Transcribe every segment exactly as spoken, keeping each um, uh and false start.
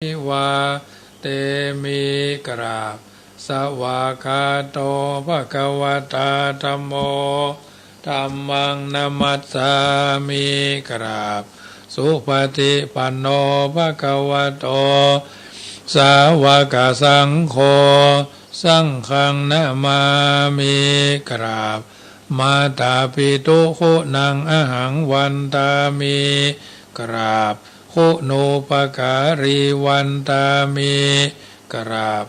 วาเทมิ กราบ สวากขาโต ภะคะวะตา ธัมโม ธัมมัง นะมัสสามิ กราบ สุปะฏิปันโน ภะคะวะโต สาวกสังโฆ สังฆัง นะมามิ กราบ มาตาปิตุ คุณัง อะหัง วันทามิ กราบ คุณูปการี วันทามิ กราบ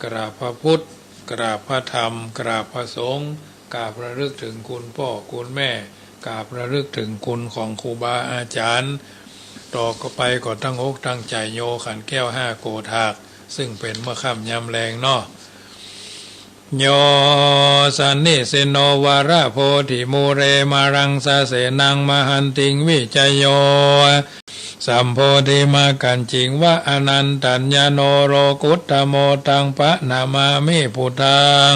กราบพระพุทธ กราบพระธรรม กราบพระสงฆ์ กราบระลึกถึงคุณพ่อคุณแม่ กราบระลึกถึงคุณของครูบาอาจารย์ ต่อไปก็ตั้งอกตั้งใจ๋โยขันแก้วห้าโกฏฐาก ซึ่งเป๋นเมื่อค่ำยามแลงเนาะ โย สันนิสินโน วรโพธิมูเล มาลังสะเสนัง มหันติง วิจโย สัมโพธิมักขัญญิง วะ อนันตัญญโณ โลกุตโม ตัง ปะนะมามิ ปุตถัง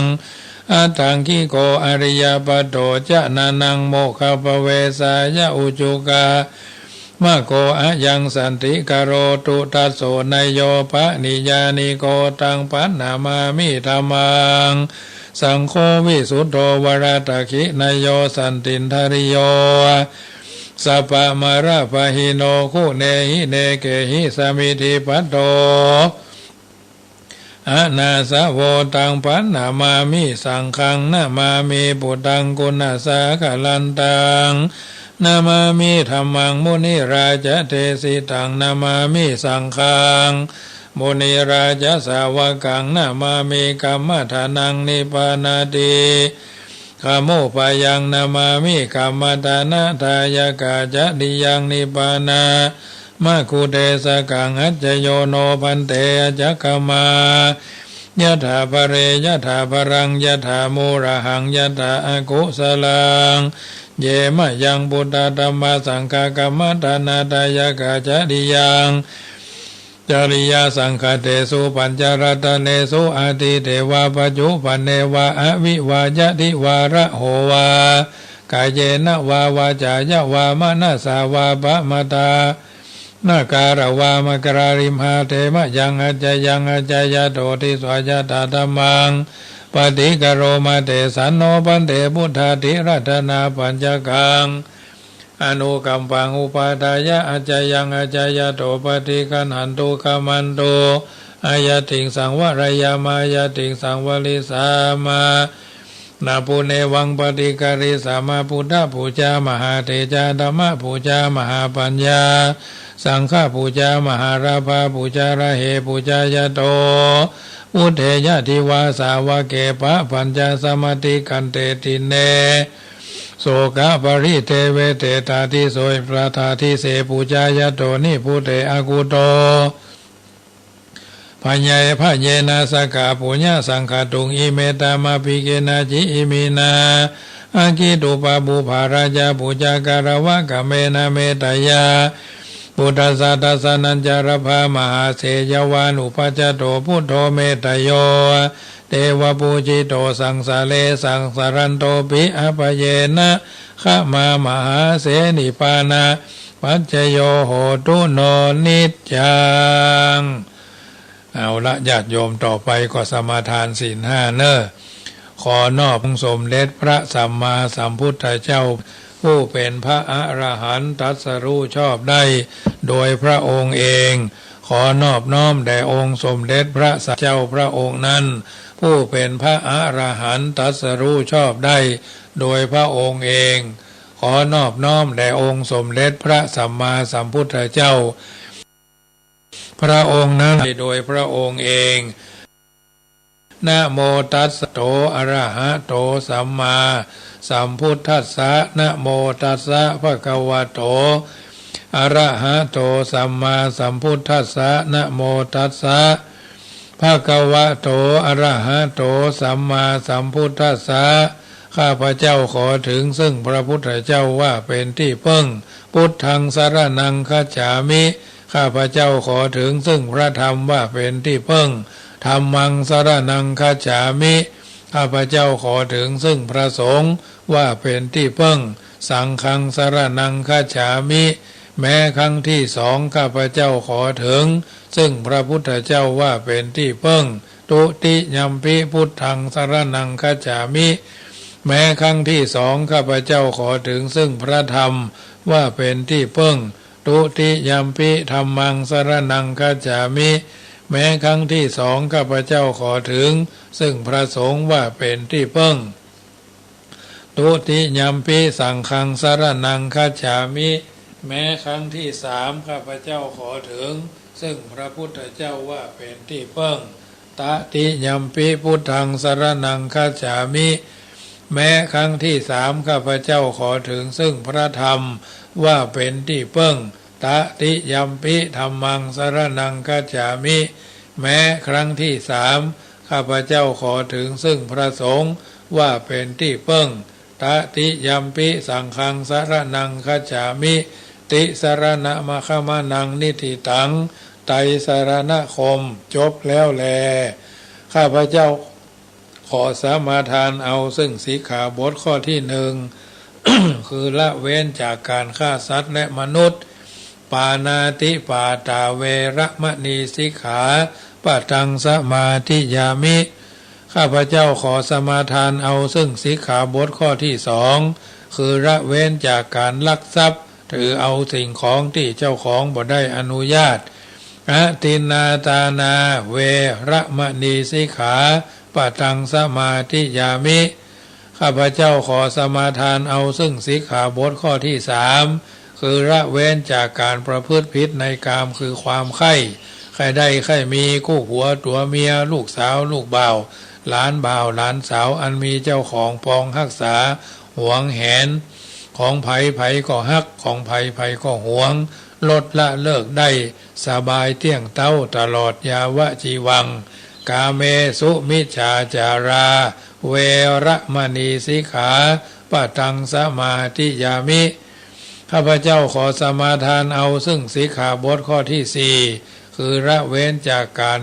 อัตถังคิโก อะริยปโต จะนะนัง โมคคัพพะเวสายะ อุจุกะ มะโก อะยัง สันติกะโรตุ ทัสโส นะโย ปะนิยานิโก ตัง ปะนะมามิ ธัมมัง สังโฆ วิสุตโธ วรทักขินะโย สันตินทะริโย สัพพะมะระปะหิโน คุเนหิเนเกหิ สะมิทธิปัตโต อะนาสะโว ตัง ปะนะมามิ สังฆัง นะมามิ ปุตถัง กุณะสาคะลันตัง นะมามิ ธัมมัง มุนิราจะเดสิตัง นะมามิ สังฆัง มุนิราจะสาวกัง นะมามิ กัมมะทานัง นิปปานาติ กะมุปายัง นะมามิ กัมมะทานะทายะกะจะติยัง นิปปานะ มะกขุเทสกัง อัจจโยโน ภันเต อัจจะกะมะ ยะถาภะเร ยะถาภะรัง ยะถามูระหัง ยะถาอะกุสะลัง เยมะยัง ปุทธะธัมมะสังฆะ กัมมะทานะทายะกะจะติยัง จริยาสังขะเตสุ ปัญจรัตเนสุ อะตีเตวะ ปัจจุปันเนวะ อะวิวาจะติวาระโหวา กาเยนะวา วาจายะวา มะนะสา วาปะมาทา นะการะวา มะกะลาริมหาเถมะยัง อัจจายัง อัจจายะโต ทิสสะ ยะถาธัมมัง ปะฏิกะโรมะ เตสันโน ภันเต พุทธาธิรัตนาปัญจกัง อนุกัมปัง อุปาทายะ อัจจายัง อัจจายะโต ปะฏิกัณหันตุ ขะมันตุ อายัตติง สังวะระยะมะ อายัตติง สังวะริสสะมะ นะปุเนวัง ปะฏิกะริสสะมะ พุทธปูจา มหาเตจา ธัมมปูจา มหาปัญญา สังฆปูจา มหาลาภาปูจา ระเหปูจายะโต วุฒเทยะ ทิวาสาวะเก ปะปัญจสมะติกันเต ติเณ โสกะปะริเทเว เตตาทิโส ตาทิเส ปูจายะโต นิพพุเต อะกุโต พะเย พะเยนะ สะกะปุญญะสังขะตุง อิเมตะมะปะเกนะ จิอิมินะ อะกิตุปะปุปปะราชะปูจา กะละวะกะเมนะ เมตตะยะ ปุทธัสสะ ทัสสะนัญจะละภะ มหาเสยะวานุปัจจะโต พุทโธ เมตตะโย เตวะปูจิโต สังสะเร สังสะรันโตปิ อะปะเยนะ ขะมามหาเส นิปปานะปัจจโย โหตุ โน นิจจัง เอาละ ญาติโยม ต่อไปก็สมาทานศีลห้าเน่อ ขอนอบองค์สมเด็จพระสัมมาสัมพุทธเจ้า ผู้เป๋นพระอรหันต์ตรัสรู้ชอบได้โดยพระองค์เอง ขอนอบน้อมแด่องค์สมเด็จพระสัมมาสัมพุทธเจ้าพระองค์นั้น ผู้เป๋นพระอรหันต์ตรัสรู้ชอบได้โดยพระองค์เอง ขอนอบน้อมแด่องค์สมเด็จพระสัมมาสัมพุทธเจ้า พระองค์นั้นโดยพระองค์เอง นะโมตัสสะ โต อะระหะโต สัมมาสัมพุทธัสสะ นะโมตัสสะ ภะคะวะโต อะระหะโต สัมมาสัมพุทธัสสะ นะโมตัสสะ ภะคะวะโต อะระหะโต สัมมาสัมพุทธัสสะ ข้าพเจ้าขอถึงซึ่งพระพุทธเจ้าว่าเป๋นตี้เปิ้ง พุทธัง สะระณัง คัจฉามิ ข้าพเจ้าขอถึงซึ่งพระธรรมว่าเป๋นตี้เปิ้ง ธัมมัง สะระณัง คัจฉามิ ข้าพเจ้าขอถึงซึ่งพระสงฆ์ว่าเป๋นตี้เปิ้ง สังฆัง สะระณัง คัจฉามิ แม้ครั้งที่สอง ข้าพเจ้าขอถึงซึ่งพระพุทธเจ้าว่าเป็นที่พึ่ง ทุติยัมปิพุทธังสรณังคัจฉามิ แม้ครั้งที่สอง ข้าพเจ้าขอถึงซึ่งพระธรรมว่าเป็นที่พึ่ง ทุติยัมปิธัมมังสรณังคัจฉามิ แม้ครั้งที่สอง ข้าพเจ้าขอถึงซึ่งพระสงฆ์ว่าเป็นที่พึ่ง ทุติยัมปิสังฆังสรณังคัจฉามิ แม้ครั้งที่สาม ข้าพเจ้าขอถึงซึ่งพระพุทธเจ้าว่าเป็นที่พึ่ง ตติยัมปิพุทธังสรณังคัจฉามิ แม้ครั้งที่สาม ข้าพเจ้าขอถึงซึ่งพระธรรมว่าเป็นที่พึ่ง ตติยัมปิธัมมังสรณังคัจฉามิ แม้ครั้งที่สาม ข้าพเจ้าขอถึงซึ่งพระสงฆ์ว่าเป็นที่พึ่ง ตติยัมปิสังฆังสรณังคัจฉามิ ติสรณะมะคะมะนังนิฏฐิตัง ไตรสรณคมจบแล้วแล ข้าพเจ้าขอสมาทานเอาซึ่งสิกขาบทข้อที่หนึ่ง คือละเว้นจากการฆ่าสัตว์และมนุษย์ ปาณาติปาตาเวระมะณีสิกขาปะตังสมาธิยามิ ข้าพเจ้าขอสมาทานเอาซึ่งสิกขาบทข้อที่สอง คือละเว้นจากการลักทรัพย์ ถือเอาสิ่งของตี้เจ้าของบ่ได้อนุญาต อทินนาทานาเวระมะณีสิกขาปะตังสมาธิยามิ ข้าพเจ้าขอสมาทานเอาซึ่งสิกขาบทข้อที่สาม คือละเว้นจากการประพฤติผิดในกาม คือความใคร่ ใคร่ได้ใคร่มี คู่ผัวตั๋วเมีย ลูกสาวลูกบ่าว หลานบ่าวหลานสาว อันมีเจ้าของปองฮักษา หวงแหน ของใผใผก็ฮัก ของใผใผก็หวง ลดละเลิกได้ สบายเตี้ยงเต๊าตลอดยาวจีวัง กาเมสุมิจฉาจาราเวระมะณีสิกขาปะตังสมาธิยามิ ข้าพเจ้าขอสมาทานเอาซึ่งสิกขาบทข้อที่สี่ คือละเว้นจากการ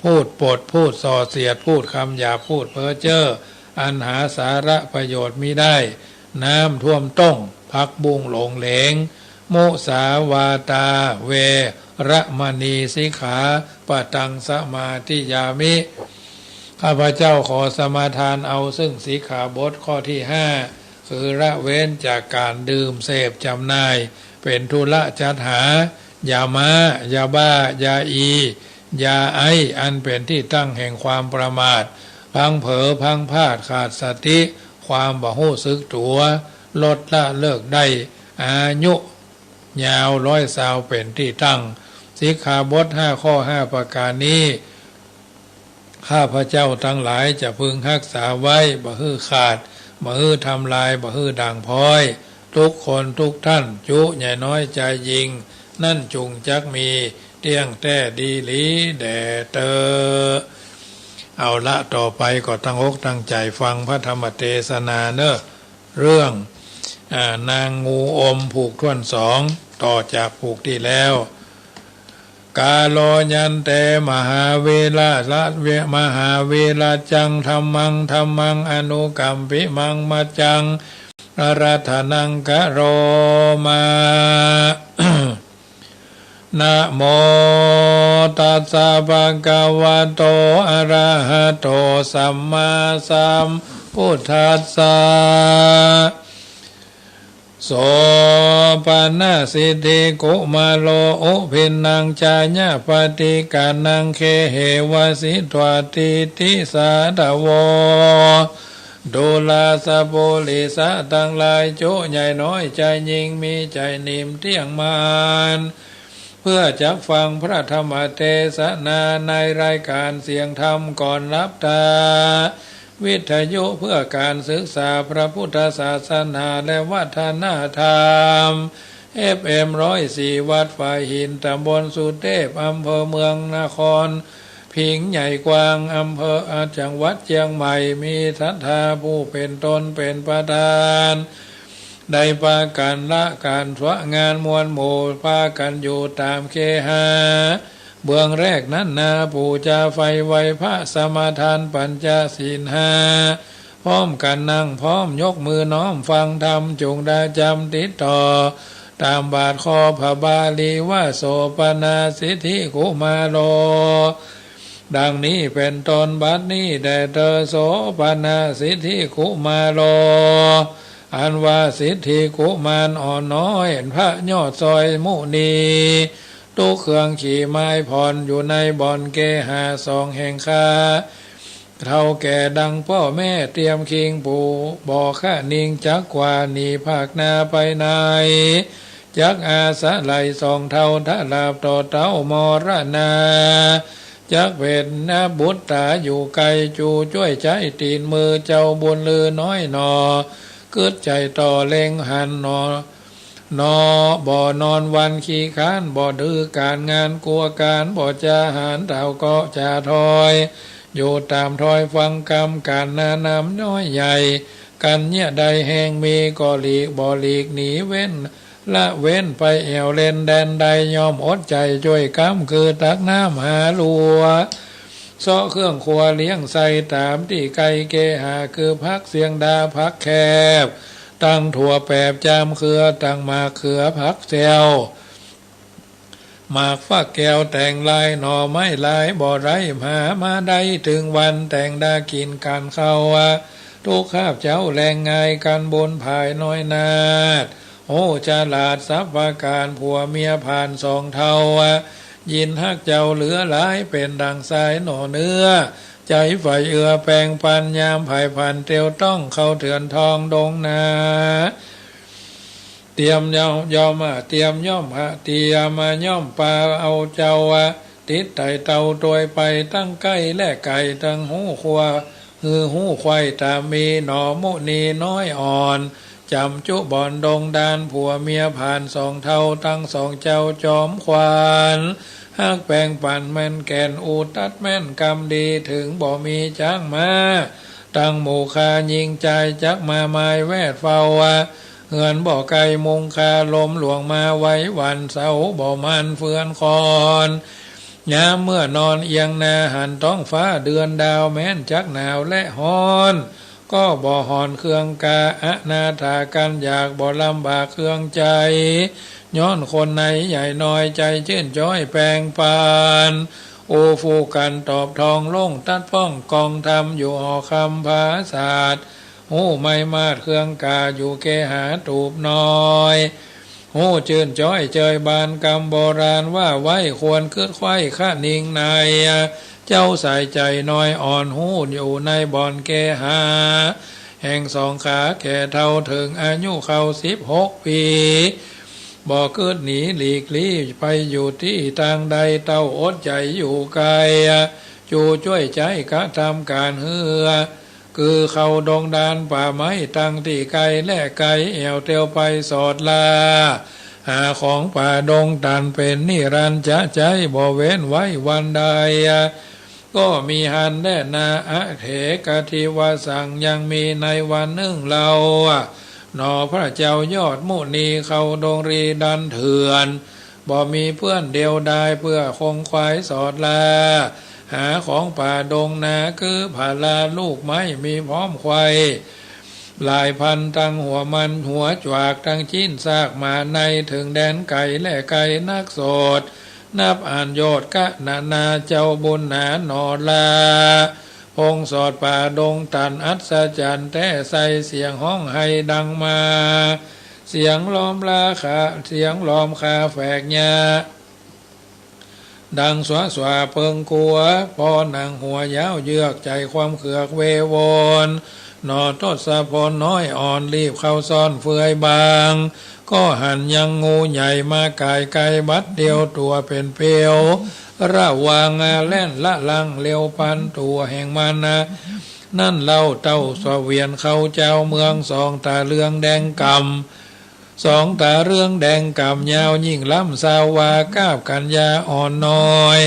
พูดปด พูดส่อเสียด พูดคำหยาบ พูดเพ้อเจ้อ อันหาสาระประโยชน์มิได้ น้ำท่วมต้ง ผักบุ้งหลงเหลง มุสาวาทาเวระมะณีสิกขาปะตังสมาธิยามิ ข้าพเจ้าขอสมาทานเอาซึ่งสิกขาบทข้อที่ห้า คือละเว้นจากการดื่มเสพจำหน่าย เป็นธุระจัดหา ยาม้า ยาบ้า ยาอี ยาไอซ์ อันเป็นที่ตั้งแห่งความประมาท พลั้งเผลอ พลั้งพลาด ขาดสติ ความบ่ฮู้สึกตั๋ว ลดละเลิกได้ อายุยาวร้อยซาวเป็นที่ตั้ง สิกขาบทห้าข้อห้าประการนี้ ข้าพเจ้าทั้งหลายจะพึงฮักษาไว้ บ่หื้อขาด บ่หื้อทำลาย บ่หื้อด่างพร้อย ทุกคนทุกท่าน จุใหญ่น้อยจายญิง นั้นจุ่งจักมี เตี้ยงแต๊ดีหลีแด่เต๊อะ เอาละ ต่อไปก็ตั้งอกตั้งใจ๋ฟังพระธรรมเตสนาเน่อ เรื่อง อ่า นางงูอมผูกถ้วนสอง ต่อจากผูกตี้แล้ว กาโลยันเต มหาเวระละเว มหาเวระจัง ธัมมัง ธัมมัง อนุกัมปิมัง มัจจัง อาราธนัง กะโรมะ นะโม ตัสสะ ภะคะวะโต อะระหะโต สัมมาสัมพุทธัสสะ โส ปะนะสิทธิ กุมะโร อุภินนัง ชายะปะติกานัง เขเหวะ สิตวา ตีติสาทะโว ดูราสะ ปุริสะตังหลาย จุใหญ่น้อยจายญิง มีใจ๋นิ่มเตี้ยงมั่น เพื่อจักฟังพระธรรมเตสนาในรายก๋านเสียงธรรมก่อนหลับต๋า วิทยุเพื่อก๋านศึกษาพระพุทธศาสนาและวัฒนธรรม เอฟเอ็ม ร้อยสี่ วัดฝายหิน ต๋ำบลสุเตพ อำเภอเมือง นคร พิงค์ใหญ่กว้าง อำเภอ อ่า จังหวัดเจียงใหม่ มีศรัทธาผู้เป๋นต๋นเป๋นประธาน ได้ปากั๋นละก๋านสวะงานมวลหมู่ ปากั๋นอยู่ต๋ามเคหะ เบื้องแรกนั้นนา ปู๋จาใฝ่ไหว้พระ สมาทานปั๋ญจศีลห้า พร้อมกั๋นนั่ง พร้อมยกมือน้อมฟังธรรม จุ่งได้จ๋ำติดต่อ ต๋ามบาทคอพระบาลีว่า โสปณะสิทธิกุมารโล ดังนี้เป๋นต้น บัดนี้แด่เธอ โสปณะสิทธิกุมารโล อันว่าสิทธิกุมารอ่อนน้อย พระยอดซอยมุนี ตุ๊กเครื่องขี่ม้าผ่อนอยู่ในบ่อนเกหาสองแห่งคา เฒ่าแก่ดังป้อแม่เตรียมคิง ปู่บ่คะนิงจักกว่าหนีภาคหน้าไปไหน จักอาศัยสองเฒ่าทราบต่อเต้ามรณา จักเป๋นนบุตตาอยู่ไกล จูจ้วยใจ๊ตี๋นมือเจ้าบุญลือน้อยหนอ กึ๊ดใจ๋ต่อเล็งหันหนอ หนอ บ่นอนวันขี้ค้าน บ่ดื้อก๋านงานกั๋วก๋าน บ่จาหาญเฒ่าก็จาถอย อยู่ต๋ามถอยฟังกำก๋านนานำน้อยใหญ่ กั๋นเยียะใดแฮงมี ก็หลีกบ่หลีกหนีเว้น ละเว้นไปแอ่วเล่นแดนใด ย่อมอดใจ๋จ้วยกำ คือตักน้ำหาลัว เซาะเครื่องครัวเลี้ยงใส่ต๋ามตี้ไกลเกหา คือผักเสียงดา ผักแคบ ตังถั่วแปบจามเขือ ตังหมากเขือ ผักแซว หมากฟักแก้ว แตงลาย หน่อไม้หลาย บ่ได้หามาได้ เถิงวันแต่งดากิ๋นก๋านข้าว ตุ๊กคาบเจ๊าแลงงาย กั๋นบุญผายน้อยนาฏ โอ้ ฉลาดสัพพะก๋าน ผัวเมียผ่านสองเฒ่า ยินฮักเจ้าเหลือหลาย เป๋นดั่งสายหน่อเนื้อ ใจ๋ใฝ่เอื้อแปงปัน ยามผายผันเตียวต้อง เข้าเถือนทองดงนา เตรียมย่อม ย่อม เตรียมย่อม เตรียมย่อมปาเอาเจ้า ติดไต่เต้าตวยไป ตังใก้และไก๋ ตังฮู้ครัว หื้อฮู้ใค่ต๋ามมี หนอมุนีน้อยอ่อน จ๋ำจุบ่อนดงดาน ผัวเมียผ่านสองเฒ่า ตังสองเจ้าจอมขวัญ ฮักแปงปันแม่นแก่น อู้ตัดแม่นกำดี เถิงบ่มีจ๊างม้า ตังหมู่คาญิงจาย จักมามายแวดเฝ้า เฮือนบ่ไกลมุงคา ลมหลวงมาไวหวั่น เสาบ่มันเฟือนคอน ยามเมื่อนอนเอียงหน้า หันต๊องฟ้าเดือนดาว แม้นจักหนาวและฮ้อน ก็บ่ฮ้อนเคืองกา อนาถากั๋นอยาก บ่ลำบากเคืองใจ๋ ย้อนคนในใหญ่น้อย ใจ๋จื้นจ๊อยแปงปัน โอฟูกั๋นตอบทอง ลงตัดป้องกองธรรม อยู่หอคำผาสาท ฮู้ไม่มาดเคืองกา อยู่เกหาตูบน้อย ฮู้จื้นจ๊อยเจยบาน กำโบราณว่าไว้ ควรกึ๊ดใค่คะนิงใน เจ้าสายใจ๋น้อยอ่อน ฮู้อยู่ในบ่อนเกหา แห่งสองขาแก่เฒ่า เถิงอายุเข้าสิบหกปี๋ บ่กึ๊ดหนีหลีกลี้ ไปอยู่ตี้ตางใด เต้าอดใจ๋อยู่ไกล จูจ้วยใจ๊กระทำก๋านเฮือ คือเข้าดงดานป่าไม้ ตังตี้ไกลและไก๋ แอ่วเตียวไปสอดล่า หาของป่าดงตัน เป๋นนิรันจะใจ๊ บ่เว้นไว้วันใด ก็มีหันแลนา อเถกะทิวสัง ยังมีในวันนึ่งเล่า หนอพระเจ้ายอดมุนี เข้าดงรีดันเถื่อน บ่มีเปื้อนเดียวดาย เปื้อคงควายสอดล่า หาของป่าดงนา คือผลาลูกไม้ มีพร้อมไขว่ หลายพันตังหัวมันหัวจวาก ตังจิ๊นซากหมาใน เถิงแดนไก๋และไก๋นักโสด นับอ่านโยชน์กะนานา เจ้าบุญหนาหนอลา พงสอดป่าดงตันอัศจรรย์แต๊ ใส่เสียงฮ้องไห้ดังมา เสียงล้อมลาขา เสียงล้อมคาแฝกยา ดังสวาสวาเปิงกั๋ว ปอหนังหัวยาวเยือก ใจ๋ความเขือกเววน หนอทศพลน้อยอ่อน รีบเข้าซ่อนเฟือยบาง ก็หันยังงูใหญ่มาก๋ายใก้ บัดเดียวตั๋วเป๋นเปียว ระวังแล่นละลังเร็วปันตั๋วแห่งมันนะ นั้นเล่าเต้าเสวียนเข้าเจ้าเมือง สองต๋าเรืองแดงก่ำ สองต๋าเรืองแดงก่ำยาวยิ่งล้ำ สาวากาบกัญญาอ่อนน้อย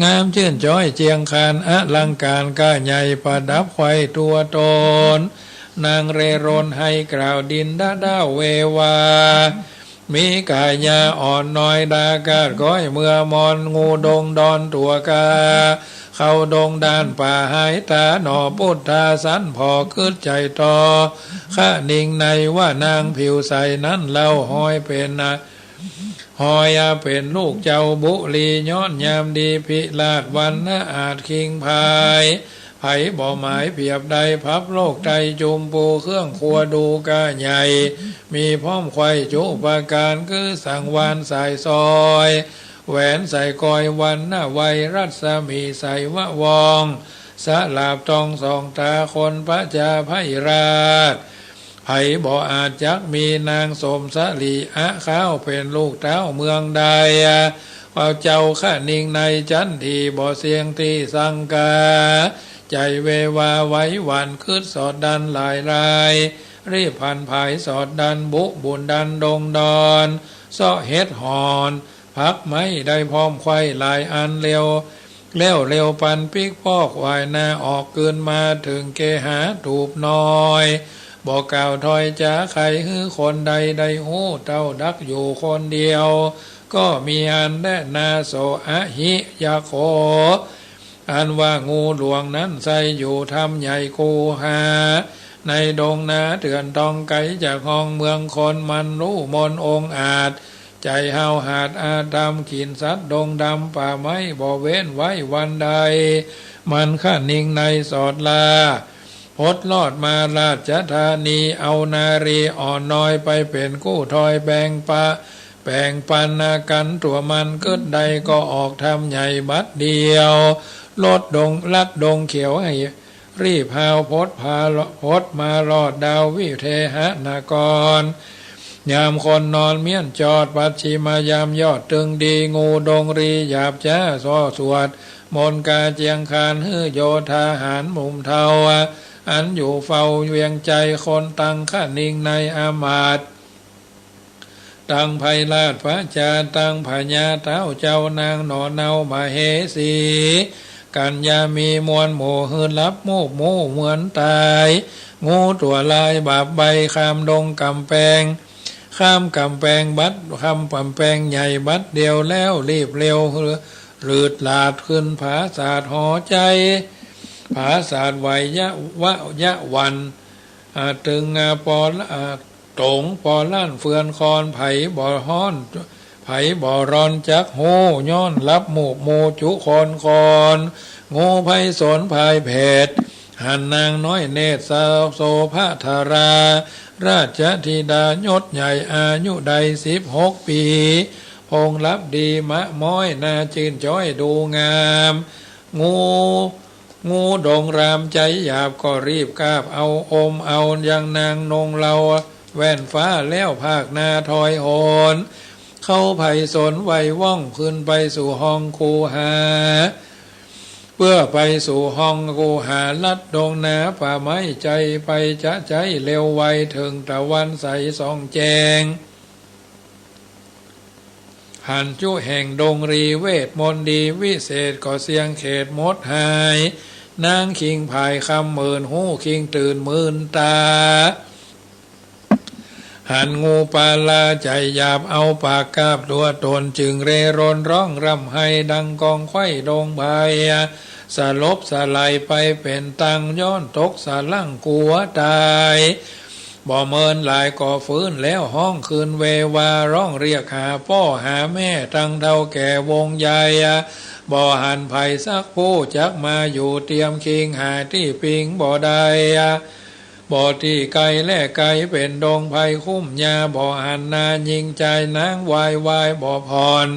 งามจื้นจ๊อยเจียงคาน อลังก๋านก้าใหญ่ประดับไขว่ตั๋วตน นางเร่รนไห้กล่าวดินดะด้าวเววา มีก๋ายาอ่อนน้อยดากาดก้อยเมือมอน งูดงดอนตั๋วกา เข้าดงด้านป่าหายต๋าหนอ ปุทธาสันผ่อ กึ๊ดใจ๋ต่อ คะนิงในว่านางผิวใสนั้นเล่า ฮอยเป๋นอะ ฮอยอะเป๋นลูกเจ้าบุรี ย้อนยามดีพิราชวรรณอาจ คิงพาย ใผบ่หมายเปรียบได้ พับโลกไตรจุมปู เครื่องครัวดูก้าใหญ่ มีพร้อมไขว้จุประก๋าน คือสังวาลสายสร้อย แหวนสายก้อยวรรณไว รัศมีใสวะวอง สลาบตองส่องต๋าคน พระจาไพราช ใผบ่อาจจักมี นางสมสลีอะ ข้าวเป๋นลูกเต๊าเมืองใด ว่าเจ้าคะนิงในจันทีบ่เสี่ยงตี้สังกา ใจ๋เววาไหวหวั่น กึ๊ดสอดดันหลายราย รีบผันผายสอดดัน บุบุญดันดงดอน เซาะเห็ดหอน ผักไม้ได้พร้อมไขว้หลายอันเร็ว แล้วเร็วปันปิ๊กปอกวายหน้าออก กืนมาเถิงเกหาตูบน้อย บ่กล่าวถ้อยจ๋าใคร หื้อคนใดได้ฮู้ เต้าดักอยู่คนเดียว ก็มีอันแลนา โสอะหิยะโข อันว่างูหลวงนั้นใส่อยู่ถ้ำใหญ่คูหา ในดงนาเถื่อนตองไกลจากห้องเมืองคน มันรู้มนองอาจ ใจ๋ห้าวหาญอาธรรม กิ๋นสัตว์ดงดำป่าไม้บ่เว้นไว้วันใด มันคะนิงในสอดล่า พดลอดมาราชธานี เอานารีอ่อนน้อยไปเป๋นกู้ถ้อยแบ่งปะ แบ่งปันอากั๋นตั๋วมัน กึ๊ดใดก็ออกถ้ำใหญ่บัดเดียว ลดดงลัดดงเขียวให้ รีบฮาวพดพา พดมารอดดาววิเทหนคร ยามคนนอนเมี้ยนจอด ปัจฉิมยามยอดตึงดี งูดงรีหยาบจ๊า ส่อสวดมนต์กาเจียงคาน หื้อโยธาหาญหนุ่มเทา อันอยู่เฝ้าเวียงไจ คนตังคะนิงในอำมาตย์ ตังไพราชพระจา ตังพญาเต๊าเจ้านางหนอเนา มเหสี กัญญามีมวลหมู่ หื้อหลับมูบมู่เหมือนต๋าย งูตั๋วลายบาบใบ ข้ามดงก๋ำแปง ข้ามก๋ำแปงบัด ข้ามก๋ำแปงใหญ่บัดเดียวแล้ว รีบเร็วหืดหลาดขึ้นผาสาทหอไจ ผาสาทไหวยะวะยะวัน อ่า ตึง อ่า ปอละ อ่า ต๋งปอล้านเฟือนคอน ใผบ่ฮ้อน ใผบ่ร้อนจักฮู้ ย้อนหลับมูบมู่จุคนคอน งูไพศาลพายแผด หันนางน้อยเนตรสาวโสภะธารา ราชธิดายศใหญ่อายุได้สิบหกปี๋ พงหลับดีมะม้อยน่าจื้นจ้อยดูงาม งู งูดงรามใจ๋หยาบก็รีบกาบเอาอมเอายังนางนงเลาแว่นฟ้าแล้วพากหน้าถอยโหน เข้าไพศาลไวว่องขึ้นไปสู่ห้องคูหา เปื้อไปสู่ห้องคูหาลัดดงนาป่าไม้ ใจ๋ไปจะใจ๊เร็วไวเถิงตะวันใสส่องแจ้ง หันจุแห่งดงรีเวทมนต์ดีวิเศษก็เสี้ยงเขตหมดหาย นางคิงผายคำเหมินฮู้คิงตื่นมืนต๋า หันงูปาลาใจ๋หยาบเอาปากกาบตั๋วต๋น จึงเร่ร่อนร้องร่ำไห้ดังกองไข้ดงไพร สลบสลายไปเป๋นตัง ย้อนตกสะหลั้งกั๋วต๋าย บ่เมินหลายก็ฟื้นแล้วฮ้องคืนเววา ร้องเรียกหาป้อหาแม่ตังเฒ่าแก่วงใหญ่ บ่หันใผสักผู้จักมาอยู่เตียมคิง หาตี้ปิงบ่ได้ บ่ตี้ไกลและไกลเป๋นดงไพรคุ้มหญ้า บ่หันนาญิงจายนางวายวายบ่ผ่อน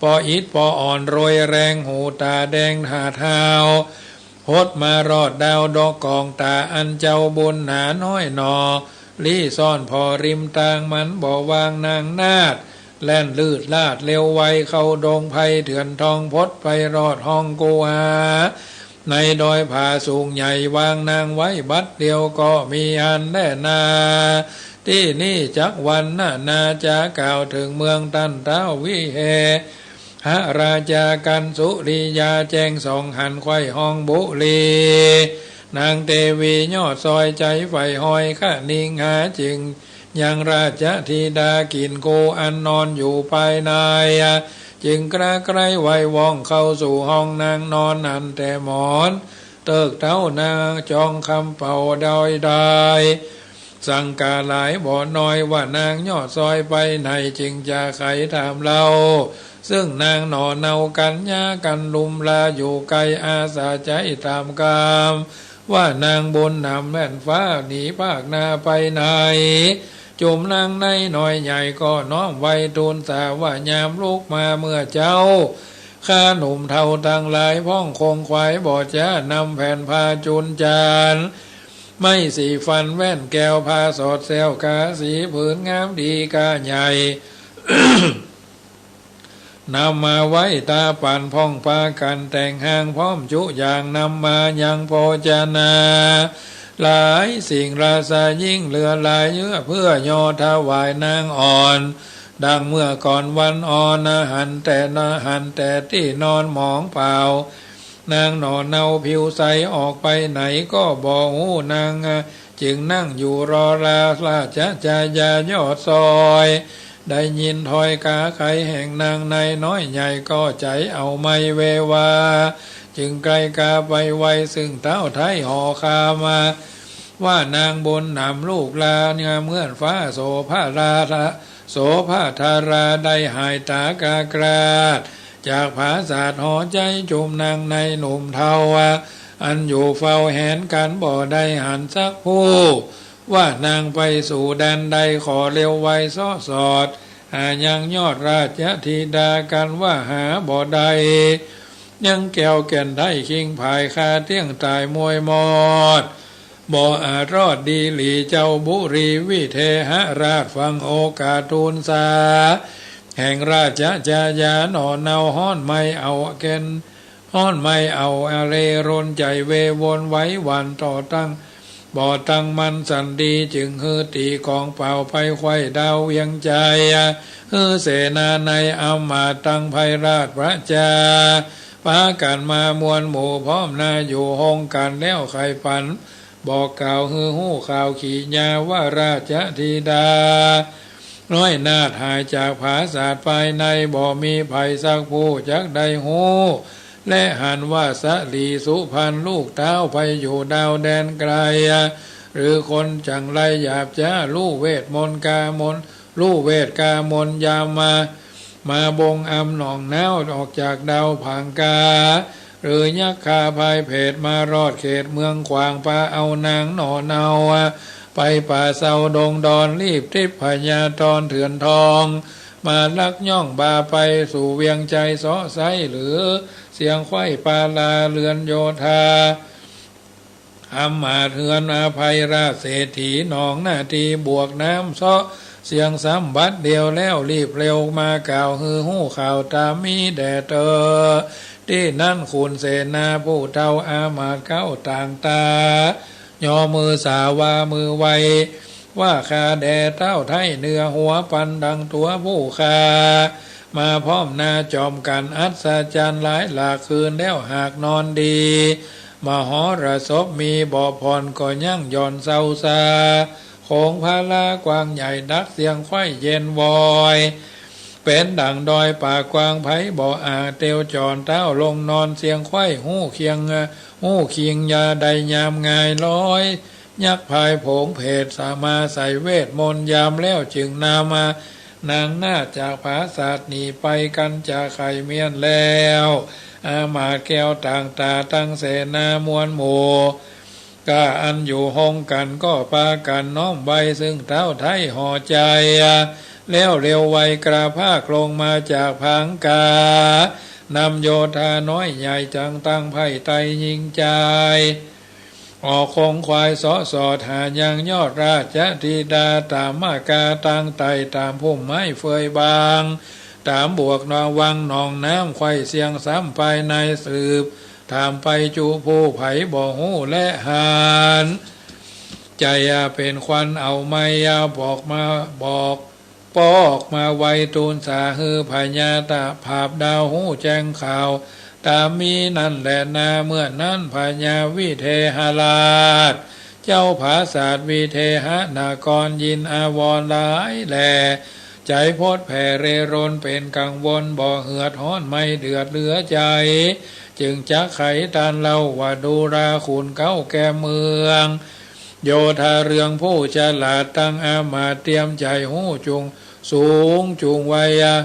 ปออิดปออ่อนรวยแรง หูต๋าแดงหาดฮาว หดมารอดดาวดอกกองต๋า อันเจ้าบุญหนาน้อยหนอ ลี้ซ่อนผ่อริมตาง มันบ่วางนางนาฏ แล่นลืดลาดเร็วไว เข้าดงไพรเถื่อนทอง พดไปรอดห้องคูหา ในดอยผาสูงใหญ่ วางนางไว้บัดเดียวก็มีอันแลนา ตี้นี่จักวรรณนาจ๋ากล่าวเถิงเมืองตันเต๊าวิเฮ หราชากัณฑ์สุริยาแจ้งส่องหันไขว้ห้องบุรี นางเตวียอดซอยใจ๋ใฝ่ฮอยคะนิงหาจึง ยังราชธิดากินคูอันนอนอยู่ภายใน จึงกระไคร้ไหว้ว่องเข้าสู่ห้องนางนอนอันแต่หมอนเติกเต๊านางจองคำเป่าดอยดาย สังกาหลายบ่น้อยว่านางยอดซอยไปไหน จึงจะไขถามเล่า ซึ่งนางหน่อเนากัญญากันลุมลาอยู่ไกล อาสาใจ๊ถามกำ ว่านางบุญนำแว่นฟ้าหนีภาคหน้าไปไหน จุมนางในน้อยใหญ่ก็น้อมไหว้ทูลสาว่ายามลุกมาเมื่อเจ๊า ข้าหนุ่มเฒ่าตังหลายพ่องคงขวายบ่จ๊านำแผ่นผ้าจุนจาน ไม้สีฟันแว่นแก้วผ้าสอดแซวกาสีผืนงามดีกาใหญ่ นำมาไว้ตาปันพ่องปากั๋นแต่งห้างพร้อมจุอย่างนำมายังโภชนา หลายสิ่งราชายิ่งเหลือหลายเยื่อเพื่อยอถวายนางอ่อน ดังเมื่อก่อนวันอ่อน หันแต่นะ หันแต่ตี้นอนหมองเปล่า นางหน่อเนาผิวใสออกไปไหนก็บ่ฮู้นาง จึงนั่งอยู่รอลาราชชายายอดซอย ได้ยินถ้อยกาไขแห่งนางในน้อยใหญ่ก็ใจ๋เอาไมเววา จึงไกลกาไปไวซึ่งเต๊าไท้หอคามา ว่านางบุญนำลูกลาเมื่อนฟ้าโสภารา โสภาธาราได้หายตากากราช จากผาสาทหอใจ๊จุมนางในหนุ่มเฒ่า อันอยู่เฝ้าแหนกั๋นบ่ได้หันสักผู้ ว่านางไปสู่แดนใดขอเร็วไวเซาะสอด หายังยอดราชธิดากั๋นว่าหาบ่ได้ ยังแก้วแก่นได้คิงผายคาเตี้ยงต๋ายมวยมอด บ่อาจรอดดีหลีเจ้าบุรีวิเทหราชฟังโอกาสทูลสา แห่งราชชายาหน่อเนาฮ้อนไหม้เอาแก่น ฮ้อนไหม้เอาอเลรนใจ๋เววนไหวหวั่นต่อตั้ง บ่ตั้งมั่นสันดีจึงหื้อตี๋ก๋องเป่าไปไขว้ดาวเวียงใจ๋ หื้อเสนาในอำมาตย์ตังไพร่ราชประจา ปากั๋นมามวลหมู่พร้อมหน้าอยู่ฮงกั๋นแล้วใค่ปัน บอกกล่าวหื้อฮู้ข่าวขีญาว่าราชธิดา น้อยนาถหายจากผาสาทภายในบ่มีใผสักผู้จักได้ฮู้ และหันว่าสลีสุพรรณลูกเต๊าไปอยู่ดาวแดนไกล หรือคนจั่งไรหยาบจ๊า ลู่เวทมนต์กามนต์ ลู่เวทกามนต์ยามมา มาบ่งอำหนองน้าวออกจากดาวผางกา หรือยักษ์คาพายเผตมารอดเขตเมืองขวางปาเอานางหน่อเนา ไปป่าเซาดงดอนรีบทิพย์พญาธรเถื่อนทอง มาลักย่องบาไปสู่เวียงใจ๋เซาะไซ้หรือเสียงไขว้ปาลาเรือนโยธา อำมาตย์เฮือนอภัยราชเศรษฐีหนองนาทีบวกน้ำเซาะเสียงสำบัดเดียวแล้วรีบเร็วมากล่าวหื้อฮู้ข่าวต๋ามมีแด่เตอ ตี้นั้นขุนเสนาผู้เฒ่าอามาตย์เก๊าต่างต๋า ยอมือสาว่ามือไว ว่าข้าแด่เต้าไท้เหนือหัวปันดังตั๋วผู้ข้า มาพร้อมหน้าจอมกั๋นอัศจรรย์หลายหลากคืนแล้วหากนอนดี มหรสพมีบ่ผ่อนก็ยังหย่อนเซาซา โขงพารากว้างใหญ่ดักเสียงไขว้เย็นวอย เป๋นดั่งดอยป่ากว้างไผบ่อาจเตียวจ่อนเต๊าลงนอนเสียงไขว้ฮู้เคียง ฮู้คิงยาได้ยามง่ายลอย ยักษ์พายโผงเผตสามาใส่เวทมนต์ยามแล้วจึงนำมา นางนาถจากผาสาทหนีไปกั๋นจะใค่เมี้ยนแล้ว อามาตย์แก้วต่างต๋าตังเสนามวลหมู่ ก้าอันอยู่ฮงกั๋นก็ปากั๋นน้อมไหว้ซึ่งเต้าไท้ห่อใจ๋ แล้วเร็วไวกระพากลงมาจากผางกา นำโยธาน้อยใหญ่จังตั้งใผไต้ยิ่งใจ๋ ออกคงขวายเซาะสอดหายังยอดราชธิดาต๋ามมะกาตังไต่ต๋ามพุ่มไม้เฟยบาง ต๋ามบวกนองวังหนองน้ำไขว้เสียงสำภายในสืบ ถามไปจุผู้ใผบ่ฮู้และหัน ใจ๋เป๋นควันเอาไม้ยาวบอกมา บอก ปอกมาไวทูลสาหื้อพญาตะผาบดาวฮู้แจ้งข่าว ต๋ามมีนั้นแลนา เมื่อนั้นพญาวิเทหราช เจ้าผาสาทวิเทหนครยินอาวรณ์หลายแล ใจ๋พดแผ่เร่ร่อนเป๋นกังวล บ่เหือดฮ้อนไม่เดือดเหลือใจ๋ จึงจักไขตันเล่าว่า ดูราขุนเก๊าแก่เมือง โยธาเรืองผู้ฉลาด ตังอามาตย์เตรียมใจ๋ฮู้จุงสูงจุงไวยา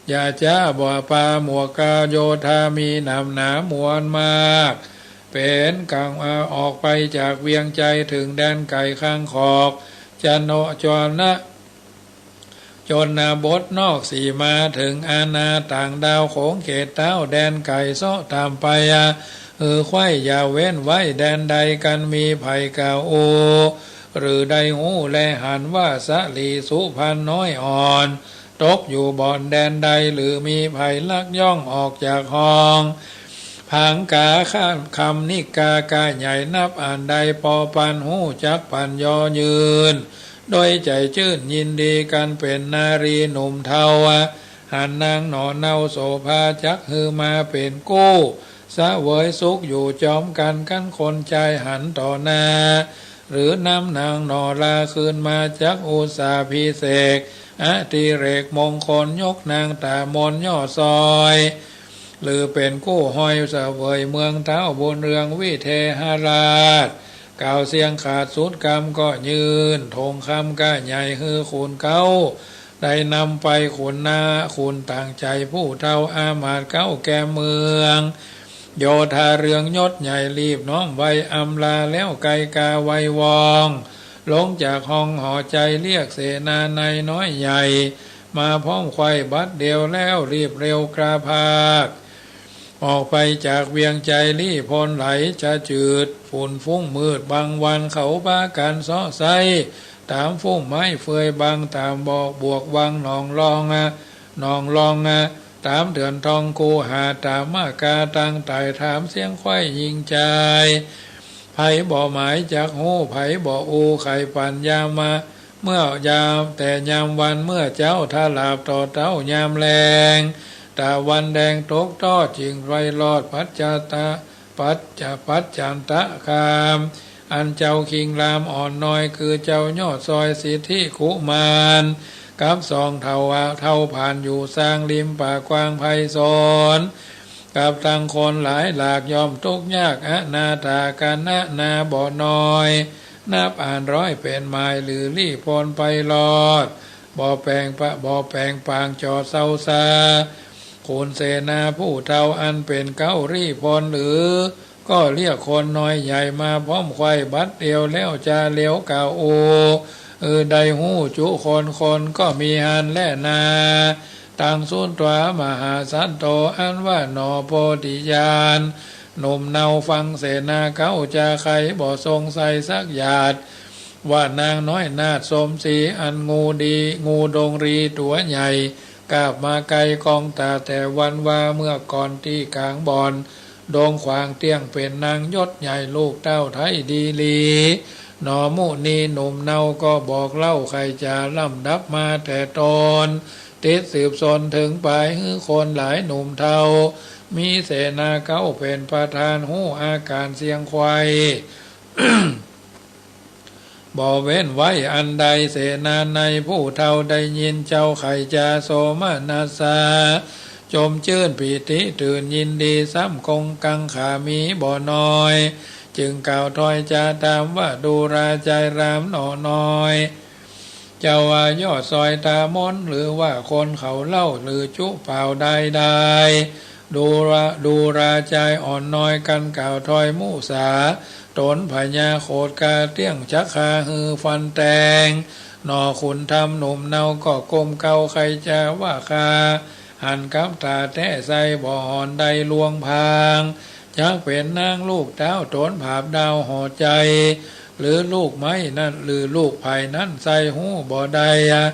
อย่าจ๊าบ่ปราโมทย์ กาโยธามีหนำหนามวลมาก เป๋นกัง ออกไปจากเวียงใจ๋ เถิงแดนไก๋ข้างขอบ จโน จนนะ จนบทนอกสีมา เถิงอาณาต่างดาว ขงเขตเต๊าแดนไก๋ เซาะต๋ามไป หื้อใค่อย่าเว้นไว้แดนใด กันมีใผกล่าวอู้ หรือได้ฮู้แลหันว่า สลีสุพรรณน้อยอ่อน ตกอยู่บ่อนแดนใด หรือมีใผลักย่องออกจากห้อง ผางกา คำนิกา ก้าใหญ่นับอันใด ปอปันฮู้จักปันยอยืน โดยใจ๋จื้นยินดี กันเป๋นนารีหนุ่มเฒ่า หันนางหน่อเนาโสภา จักหื้อมาเป๋นกู้ เสวยสุขอยู่จอมกั๋น กั๋นคนจายหันต่อหน้า หรือนำนางหน่อลาคืนมา จักอุสสาภิเษก อดิเรกมงคล ยกนางต๋ามนย่อซอย หรือเป๋นกู้ห้อยเสวยเมืองเต๊า บุญเรืองวิเทหราช กล่าวเสียงขาดสุดกำก็ยื่น ธงคำก้าใหญ่หื้อขุนเก๊า ได้นำไป ขุนนา ขุนต่างใจ๋ผู้เฒ่า อามาตย์เก๊าแก่เมือง โยธาเรืองยศใหญ่ รีบน้อมไวอำลา แล้วไกกาไววอง ลงจากห้องหอใจ๋ เรียกเสนานัยน้อยใหญ่ มาพร้อมใคว่บัดเดี่ยว แล้วรีบเร็วกล้าพาก ออกไปจากเวียงใจ๋ ลี้พ้นไหลจะจืด ฝุ่นฟุ้งมืดบังวัน เขาปากั๋นเซาะไส้ ต๋ามฟุ้งไม้เฟือยบัง ต๋ามบ่อบวกวังหนองลองอะ หนองลองอะ ต๋ามเดือนทองคูหา ต๋ามมะกาตังไต่ ถามเสียงใคว่ยิงจาย ใผบ่หมายจักฮู้ ใผบ่อู้ ใค่ปันยามมา เมื่อยาม แต่ยามวันเมื่อเจ๊า ถ้าหลาบต่อเต๊ายามแลง ต๋าวันแดงตกทอด จึงไปรอดปัจจตะ ปัจจ ปัจจันตคาม อันเจ้าคิงรามอ่อนน้อย คือเจ้ายอดซอยสิทธิกุมาร กับสองเฒ่า เฒ่าผ่านอยู่ซางริมป่ากว้างไพศาล กับตังคนหลายหลากย่อมทุกข์ยาก อนาถากัณณาบ่น้อย นับอ่านร้อยเป๋นหมาย หรือลี้พ้นไปรอด บ่แปงปะ บ่แปงปางจอดเซาซา ขุนเสนาผู้เฒ่าอันเป๋นเก๊าลี้พ้น หรือก็เรียกคนน้อยใหญ่ มาพร้อมใคว่บัดเดี่ยว แล้วจะเหลียวกล่าวอู้ อือได้ฮู้จุคน คนก็มีหั้นแลนา ตังสุตวามหาสัตโต อันว่าหน่อโพธิญาณ หนุ่มเนาฟังเสนาเก๊าจา ใค่บ่สงสัยสักหยาด ว่านางน้อยนาฏสมศรี อันงูดี งูดงรีตั๋วใหญ่ กาบมาไกลกองต๋าแต่วันวา เมื่อก่อนตี้ก๋างบ่อน ดงขวางเตี้ยง เป๋นนางยศใหญ่ ลูกเต้าไท้ดีหลี หน่อมุนีหนุ่มเนาก็บอกเล่า ใค่จ๋าลำดับมาแต่ต้น ติดสืบสนเถิงปาย หื้อคนหลายหนุ่มเฒ่า มีเสนาเก๊าเป๋นประธาน ฮู้อาก๋านเสียงใคว่ บ่เว้นไว้อันใด เสนานัยผู้เฒ่าได้ยิน เจ้าใค่จาโสมนัสสา จมจื้นปีติตื่นยินดี ซ้ำคงกังขามีบ่น้อย จึงกล่าวถ้อยจาถามว่า ดูราจายรามหน่อน้อย เจ้าว่ายอดซอยต๋ามน หรือว่าคนเขาเล่า หรือจุเป่าได้ได้ ดูรา ดูราจายอ่อนน้อย กันกล่าวถ้อยมุสา ต๋นพญาโขดกาเตี้ยง จักฆ่าหื้อฟันแตง หน่อขุนธรรมหนุ่มเนาก็ก้มเก้า ใค่จาว่าข้าหันกับต๋าแต๊ไส้ บ่หอนได้ลวงพาง จักเป๋นนางลูกเต้าต๋นผาบดาวหอใจ๋ หรือลูกไม้นั้น หรือลูกไผ่นั้น ไส้ฮู้บ่ได้อะ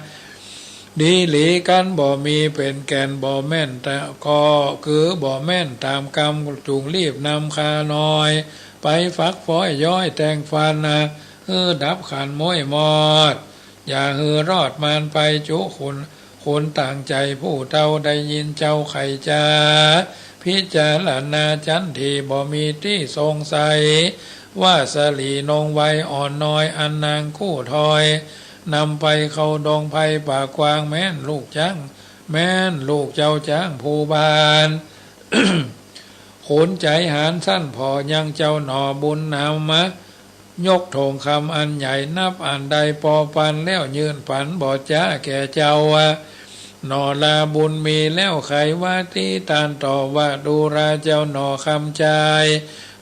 ดีหลีกั๋นบ่มีเป๋นแก่น บ่แม่นแต่ก็คือบ่แม่นต๋ามกำ จุ่งรีบนำข้าน้อย ไปฝักฟ้อยย้อยแต่งฟันนะ หื้อดับขันม้วยมอด อย่าหื้อรอดมานไป จุขุน ขุนต่างใจ๋ผู้เฒ่าได้ยินเจ้าใค่จา พิจารณาจั๊นตี้บ่มีตี้สงสัย ว่าสะหลีนงวัยอ่อนน้อยอันนางกู้ถอย นำไปเข้าดงไพรป่ากว้าง แม่นลูกจ๊าง แม่นลูกเจ้าจ๊างผู้บ้าน ขุนใจ๋หาญสั้นผ่อยังเจ้าหน่อบุญนำมา ยกถงคำอันใหญ่นับอันใดปอปันแล้วยื่นปั๋นบ่จ๊าแก่เจ้า หน่อลาบุญมีแล้วไขว่าตี้ต้านตอบว่า ดูราเจ้าหน่อคำใจ๋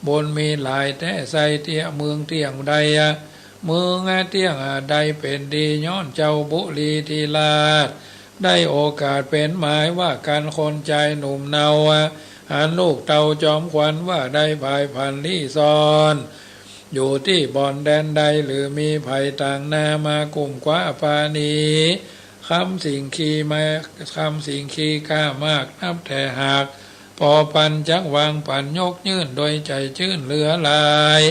บุญมีหลายแต๊ไส้เตี้ย เมืองเตี้ยงใด เมืองเตี้ยงใดเป๋นดี ย้อนเจ้าบุรีธิราช ได้โอกาสเป๋นหมายว่ากั๋นคนใจ๋หนุ่มเนา หันลูกเต้าจอมขวัญว่าได้ผายผันลี้ซ่อน อยู่ตี้บ่อนแดนใด หรือมีภัยต่างนามากุ้มคว้าปราณี คำสิ่งคีมา คำสิ่งคีกล้ามากนับแต๊หาก ปอปันจักวางปั๋นยกยื่นโดยใจ๋จื้นเหลือหลาย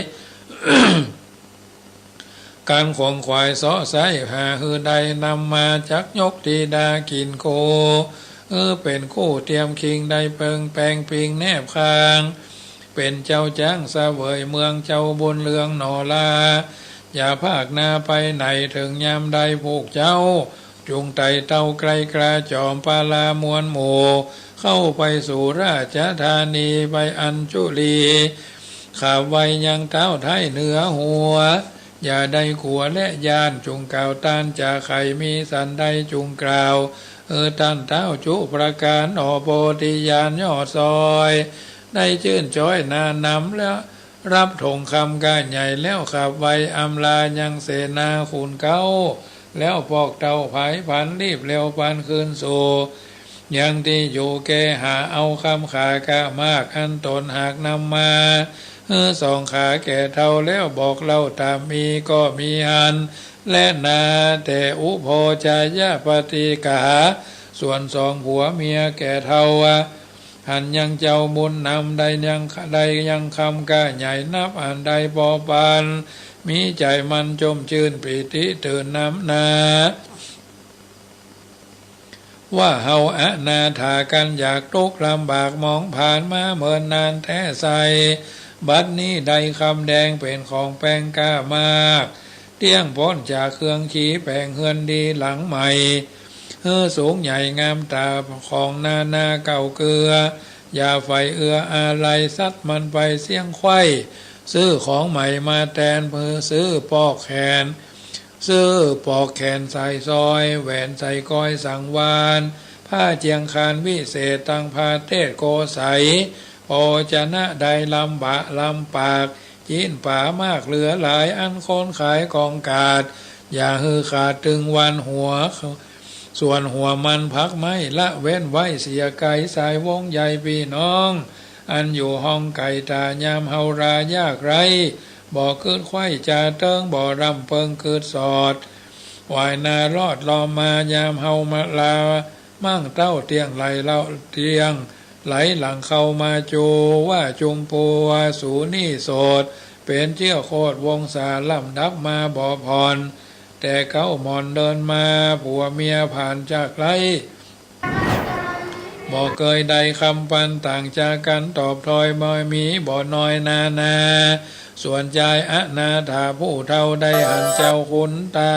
กั๋นขงขวายเซาะไซ้หาหื้อได้นำมา จักยกธิดากิ๋นโก หื้อเป๋นคู่เตียมคิง ได้เปิงแปงปิงแนบข้าง เป๋นเจ้าจ๊างเสวยเมือง เจ้าบุญเรืองหน่อลา อย่าพากหน้าไปไหน เถิงยามใดผูกเจ้า จุ่งไต่เต้าไกลกล้า จ๋อมปาลามวลหมู่ เข้าไปสู่ราชธานี ไปอัญจุลี ขาบไหว้ยังเต๊าไท้เหนือหัว อย่าได้กั๋วและย้าน จุ่งกล่าวต้านจาใค่ มีสันใดจุ่งกล่าว หื้อต้านเต๊าจุประก๋าน หน่อโพธิญาณยอดซอย ได้จื้นจ๊อยหน้านำแล้ว รับถงคำก้าใหญ่แล้ว ขับไวอำลายังเสนาขุนเก๊า แล้วปอกเต้าผายผัน รีบเร็วปานคืนสู่ ยังตี้อยู่แก่หา เอาคำขากล้ามาก อันต๋นหากนำมา หื้อสองขาแก่เฒ่า แล้วบอกเล่าต๋ามมีก็มีหันแลนา แต่อุโภชายปฏิกา ส่วนสองผัวเมียแก่เฒ่า หันยังเจ้าบุญนำ ได้ยัง ได้ยังคำก้าใหญ่นับอันใดปอปัน มีใจ๋มันจมจื้นปีติตื่นนำนา ว่าเฮาอนาถากั๋นอยากตุ๊กข์ลำบากหมองผ่านมาเมินนานแต๊ไส้ บัดนี้ได้คำแดงเป๋นของแปงกล้ามาก เตี้ยงป๊นจากเครื่องขีแป๋งเฮือนดีหลังใหม่ หื้อสูงใหญ่งามต๋าของนานาเก้าเกือ อย่าใฝ่เอืออาลัย สัตว์มันไปเสี้ยงไขว้ ซื้อของใหม่มาแตน หื้อซื้อปอกแขน ซื้อปอกแขนสายสร้อย แหวนสายก้อยสังวาล ผ้าเจียงคานวิเศษ ตังผ้าเตศโกสัย โภชนะได้ลำบะลำปาก จิ๊นป๋ามากเหลือหลาย อันคนขายของขาด อย่าหื้อขาดตึงวันหัว ส่วนหัวมันผักไม้ละเว้นไว้เสียไก๋ สายวงใหญ่ปี้น้อง อันอยู่ห่องไก๋ต๋ายามเฮารายากไร้ บ่กึ๊ดไขว้จาเติง บ่ร่ำเปิงกึ๊ดสอด หวายหน้ารอดลอมมา ยามเฮามาลามั่งเต้า เตี้ยงไหลเล่า เตี้ยงไหลหลังเข้ามาจู ว่าจุมปู ว่าสูนี่โสด เป๋นเจื้อโคตรวงศา ลำดับมาบ่ผ่อน แต่เก๊าหม่อนเดินมา ผัวเมียผ่านจากไกล บ่เกยได้คำปัน ต่างจากกั๋นตอบถ้อย บ่มีบ่น้อยนานา ส่วนจายอนาถาผู้เฒ่า ได้หันเจ้าคุณต๋า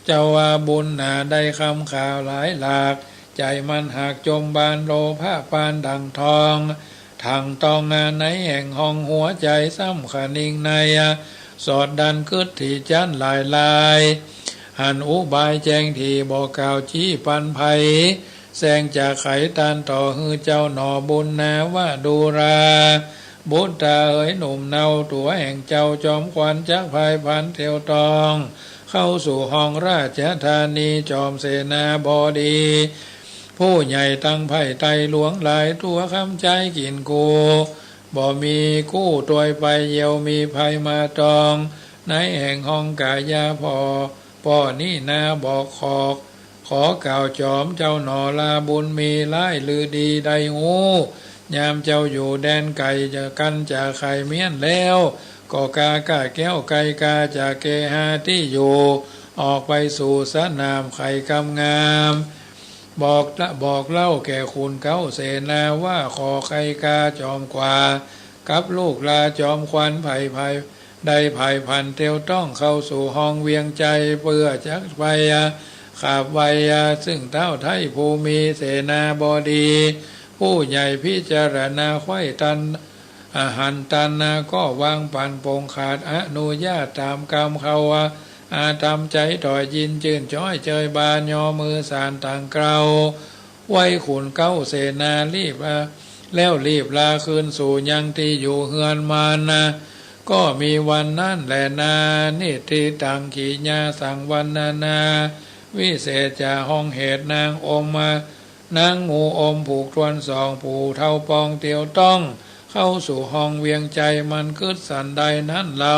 เจ้าว่าบุญหนา ได้คำข่าวหลายหลาก ใจ๋มันหากจมบาน โลภะปานดั่งทอง ถังตองในแห่งห้องหัวใจ๋ ซ้ำคะนิงใน สอดดันกึ๊ดถี่จั๊นหลายลาย หันอุบายแจ้งถี่ บ่กล่าวจี้ปันใผ แซงจาใขต้านต่อ หื้อเจ้าหน่อบุญนาว่าดูรา บุตราเหยหนุ่มเนา ตั๋วแห่งเจ้าจอมขวัญ จักผายผันเตียวตอง เข้าสู่ห้องราชธานี จอมเสนาบดี ผู้ใหญ่ตังไพร่ไต้หลวงหลาย ตั๋วคำใจ๊กิ๋นกู บ่มีกู้ตวยไป เยียวมีภัยมาตอง ในแห่งห้องก๋ายาผ่อ ป้อนี้นาบอกขอก ขอกล่าวจอมเจ้าหน่อลาบุญมี ร้ายหรือดีได้ฮู้ ยามเจ้าอยู่แดนไก๋กั๋นจาใคเมี้ยนแล้ว ก็กาก้าแก้วไก๋กาจากเกหาตี้อยู่ ออกไปสู่สนามไขกำงาม บอกละ บอกเล่าแก่ขุนเก๊าเสนาว่า ขอใคร่กาจอมกว่า กับลูกหล้าจอมขวัญไพร่ไพร่ ได้ไพร่พลันเตียวต้องเข้าสู่ห้องเวียงไชย เปื้อจักไปขาบไหว้ซึ่งเต๊าไท้ผู้มีเสนาบดี ผู้ใหญ่พิจารณาใคร่ตัน อาหารตันนาก็วางปั๋นปลงขาดอนุญาตต๋ามกำเขาว่า อาต๋ามใจ๋ถ่อยินจื้นจ๊อยเจยบาน ยอมือสานตังเกล้า ไหว้ขุนเก๊าเสนารีบ อ่า แล้วรีบลาคืนสู่ยังตี้อยู่เฮือนมานนา ก็มีวันนั้นแลนา นิทธิตัง กิริยาสังวรรณนา วิเศษจา ห้องเหตุนางอมมา นางงูอมผูกถ้วนสอง ผู้เฒ่าปองเตียวต้อง เข้าสู่ห้องเวียงไชย มันกึ๊ดสันใดนั้นเล่า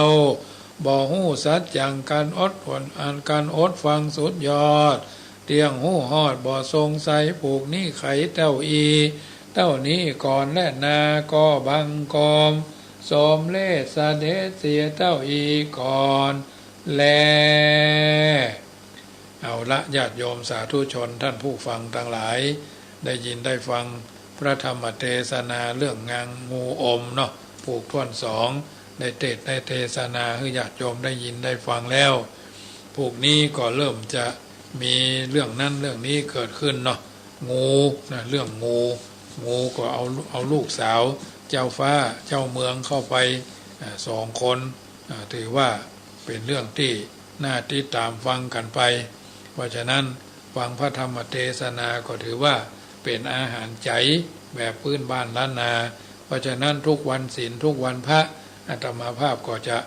บ่ฮู้สัจจัง การอดทน อันการอดฟังสุดยอด เตี้ยงฮู้ฮอดบ่สงสัย ผูกนี้ไขเต้าอี้ เต้านี้ก่อนแลนา ก็บังคมสมเร็จเสด็จเสียเต้าอี้ก่อนแล เอาละ ญาติโยมสาธุชนท่านผู้ฟังตังหลาย ได้ยินได้ฟังพระธรรมเตสนาเรื่องนางงูอมเนาะ ผูกถ้วนสอง ได้เตสน์ได้เตสนาหื้อญาติโยมได้ยินได้ฟังแล้ว ผูกนี้ก็เริ่มจะมีเรื่องนั้นเรื่องนี้เกิดขึ้นเนาะ งูนะ เรื่องงู งูก็เอา เอาลูกสาวเจ้าฟ้าเจ้าเมืองเข้าไป อ่า สองคน อ่า ถือว่าเป๋นเรื่องตี้น่าติดต๋ามฟังกั๋นไป เพราะฉะนั้นฟังพระธรรมเตสนาก็ถือว่าเป๋นอาหารใจ๋แบบปื้นบ้านล้านนา เพราะฉะนั้นทุกวันศีลทุกวันพระ อาตมาภาพก็จะ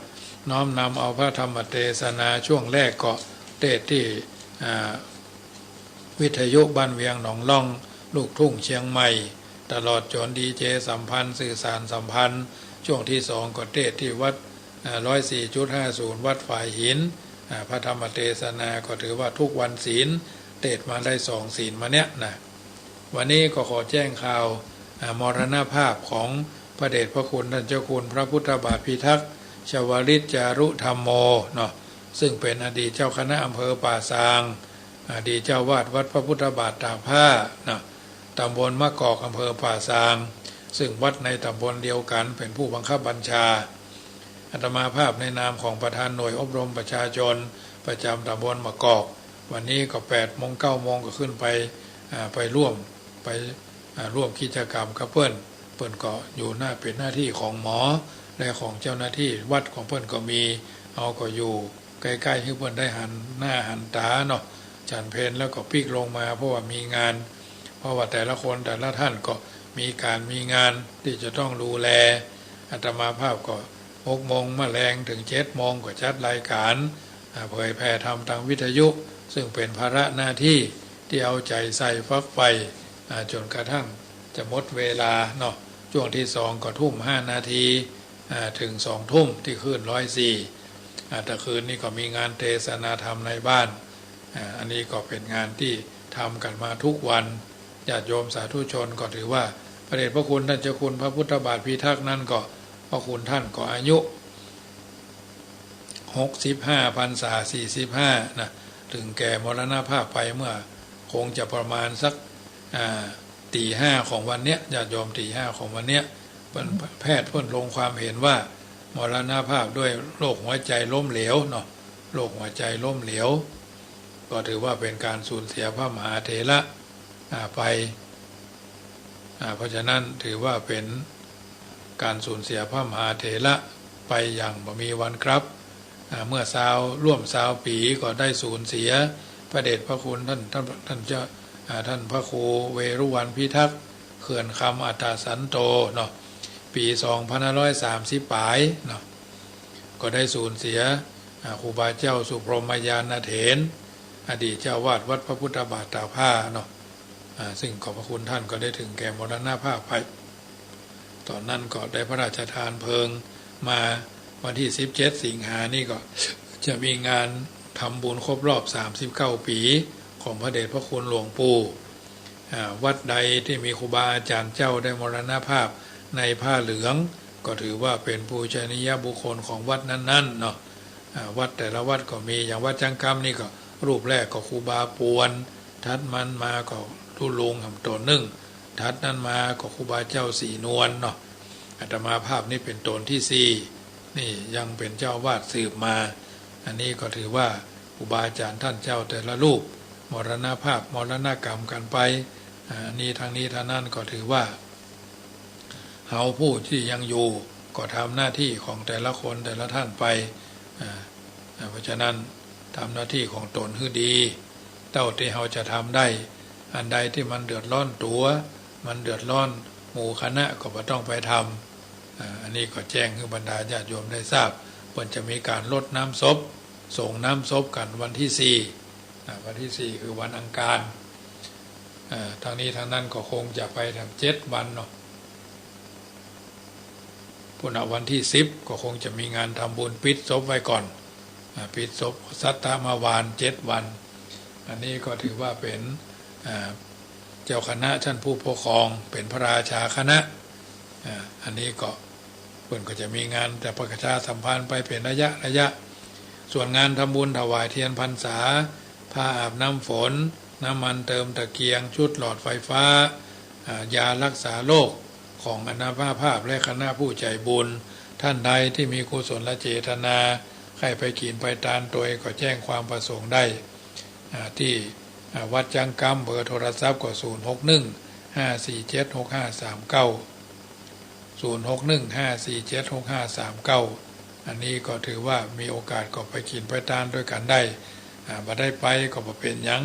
น้อมนำเอาพระธรรมเตสนาช่วงแรกก็เตสน์ตี้ อ่า วิทยุบ้านเวียงหนองล่อง ลูกทุ่งเชียงใหม่ ตลอดจ๋นดีเจสัมพันธ์ สื่อสารสัมพันธ์ ช่วงที่สองก็เตสน์ตี้วัด อ่า ร้อยสี่จุดห้าศูนย์ วัดฝายหิน อ่า พระธรรมเตสนาก็ถือว่าทุกวันศีล เตสน์มาได้สองศีลมาเนี้ยนะ วันนี้ก็ขอแจ้งข่าว อ่า มรณภาพของพระเดชพระคุณท่านเจ้าคุณพระพุทธบาทพิทักษ์ ชวลิตจารุธัมโม เนาะ ซึ่งเป๋นอดีตเจ้าคณะอำเภอป่าซาง อดีตเจ้าวาดวัดพระพุทธบาทตากผ้า เนาะ ตำบลมะกอก อำเภอป่าซาง ซึ่งวัดในตำบลเดียวกั๋นเป๋นผู้บังคับบัญชา อาตมาภาพในนามของประธานหน่วยอบรมประชาชนประจ๋ำตำบลมะกอก วันนี้ก็แปดโมงเก้าโมงก็ขึ้นไป อ่า ไปร่วม ไป อ่า ร่วมกิจกรรมกับเปิ้น เปิ้นก็อยู่หน้า เป๋นหน้าตี้ของหมอ และของเจ้าหน้าตี้วัดของเปิ้นก็มี เฮาก็อยู่ใก้ๆ หื้อเปิ้นได้หันหน้าหันต๋าเนาะ ฉันเพลแล้วก็ปิ๊กลงมา เพราะว่ามีงาน เพราะว่าแต่ละคนแต่ละท่านก็มีก๋านมีงานตี้จะต้องดูแล อาตมาภาพก็หกโมงมะแลงเถิงเจ็ดโมงก็จัดรายก๋าน อ่า เผยแผ่ธรรมตางวิทยุ ซึ่งเป๋นภาระหน้าตี้ตี้เอาใจ๋ใส่ฝักใฝ่ อ่า จ๋นกระทั่งจะหมดเวลาเนาะ ช่วงที่สองก็ทุ่มห้านาที อ่า เถิงสองทุ่มตี้คลื่นร้อยสี่ อ่า ตะคืนนี้ก็มีงานเตสนาธรรมในบ้าน อ่า อันนี้ก็เป๋นงานตี้ทำกั๋นมาทุกวัน ญาติโยมสาธุชนก็ถือว่าพระเดชพระคุณท่านเจ้าคุณพระพุทธบาทพิทักษ์นั้นก็ พระคุณท่านก็อายุ หกสิบห้า พรรษา สี่สิบห้า นะ เถิงแก่มรณภาพไปเมื่อคงจะประมาณสัก อ่า ตี๋ห้าของวันเนี้ย ญาติโยม ตี๋ห้าของวันเนี้ย เปิ้น แพทย์เปิ้นลงความเห็นว่า มรณภาพด้วยโรคหัวใจ๋ล้มเหลวเนาะ โรคหัวใจ๋ล้มเหลว ก็ถือว่าเป๋นก๋านสูญเสียพระมหาเถระ อ่า ไป อ่า เพราะฉะนั้นถือว่าเป๋นก๋านสูญเสียพระมหาเถระไปอย่างบ่มีวันกลับ อ่า เมื่อซาว ร่วมซาวปี๋ก็ได้สูญเสียพระเดชพระคุณท่าน ท่าน ท่านเจ้า อ่า ท่านพระครูเวรุวรรณพิทักษ์ เขื่อนคำอัฏฐสันโตเนาะ ปี๋สองพันห้าร้อยสามสิบป๋ายเนาะ ก็ได้สูญเสีย อ่า ครูบาเจ้าสุพรหมญาณเถร อดีตเจ้าวาดวัดพระพุทธบาทตากผ้าเนาะ อ่า ซึ่งขอบพระคุณท่านก็ได้เถิงแก่มรณภาพไป ต๋อนนั้นก็ได้พระราชทานเพลิงมา วันตี้สิบเจ็ดสิงหานี่ก็จะมีงานทำบุญครบรอบสามสิบเก้าปี๋ของพระเดชพระคุณหลวงปู่ อ่า วัดใดตี้มีครูบาอาจ๋ารย์เจ้าได้มรณภาพในผ้าเหลือง ก็ถือว่าเป๋นปูชนียบุคคลของวัดนั้นๆ เนาะ อ่า วัดแต่ละวัดก็มี อย่างวัดจั๊งกำนี่ก็รูปแรกก็ครูบาปวน ถ ถัดมันมาก็ตุ๊ลุงแหมต๋นนึ่ง ถัดนั้นมาก็ครูบาเจ้าศรีนวลเนาะ อาตมาภาพนี่เป๋นต๋นตี้สี่ นี่ยังเป๋นเจ้าอาวาสสืบมา อันนี้ก็ถือว่าครูบาอาจ๋ารย์ต้านเจ้าแต่ละรูปมรณภาพมรณกรรมกั๋นไป อ่า อันนี้ตังนี้ตังนั้นก็ถือว่า เฮาผู้ตี้ยังอยู่ก็ทำหน้าตี้ของแต่ละคนแต่ละต้านไป อ่า อ่า เพราะฉะนั้นทำหน้าตี้ของต๋นหื้อดี เต้าตี้เฮาจะทำได้ อันใดตี้มันเดือดร้อนตั๋ว มันเดือดร้อนหมู่คณะก็บ่ต้องไปทำ อ่า อันนี้ก็แจ้งหื้อบรรดาญาติโยมได้ทราบ เปิ้นจะมีก๋านรดน้ำศพ สรงน้ำศพกั๋นวันตี้สี่ อ่า วันตี้สี่คือวันอังคาร อ่า ตังนี้ตังนั้นก็คงจะไปแถมเจ็ดวันเนาะ ปุ้นน่ะวันตี้สิบก็คงจะมีงานทำบุญปิดศพไว้ก่อน อ่า ปิดศพสัตมาวานเจ็ดวัน อันนี้ก็ถือว่าเป๋น อ่า เจ้าคณะต้านผู้ปกครอง เป๋นพระราชาคณะ อ่า อันนี้ก็ เปิ้นก็จะมีงานจะประชาสัมพันธ์ไปเป๋นระยะระยะ ส่วนงานทำบุญถวายเตียนพรรษา ผ้าอาบน้ำฝน น้ำมันเติมตะเกียง ชุดหลอดไฟฟ้า อ่า ยารักษาโรค ของอาตมาภาพและคณะผู้ใจ๋บุญ ต้านใดตี้มีกุศลเจตนา ใค่ไปกิ๋นไปตานตวยก็แจ้งความประสงค์ได้ อ่า ตี้ อ่า วัดจั๊งกำ เบอร์โทรศัพท์ก็ ศูนย์หกหนึ่ง ห้าสี่เจ็ด หกห้าสามเก้า ศูนย์หกหนึ่ง ห้าสี่เจ็ด หกห้าสามเก้า อันนี้ก็ถือว่ามีโอกาสก็ไปกิ๋นไปตานตวยกั๋นได้ อ่า บ่ได้ไปก็บ่เป๋นหยัง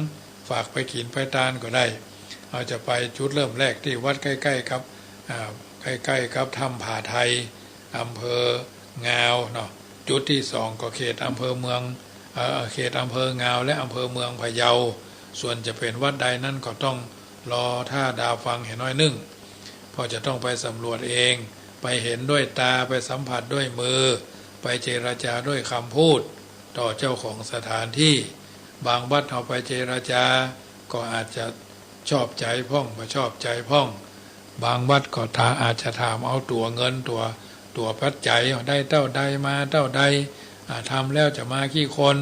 ฝากไปกิ๋นไปตานก็ได้ เฮาจะไปจุดเริ่มแรกตี้วัดใก้ๆ กับ อ่า ใก้ๆ กับถ้ำผาไทย อำเภองาวเนาะ จุดตี้สองก็เขตอำเภอเมือง เอ่อ เขตอำเภองาวและอำเภอเมืองพะเยา ส่วนจะเป๋นวัดใดนั้นก็ต้องรอต้าดาวฟังแหมหน้อยนึ่ง เพราะจะต้องไปสำรวจเอง ไปเห็นด้วยตา ไปสัมผัสด้วยมือ ไปเจรจาด้วยกำพูดต่อเจ้าของสถานตี้ บางวัดเฮาไปเจรจาก็อาจจะชอบใจ๋พ่อง บ่ชอบใจ๋พ่อง บางวัดก็ถา อาจจะถามเอาตั๋วเงินตั๋ว ตั๋วปัจจัย ได้เต้าใดมาเต้าใด อ่า ทำแล้วจะมากี่คน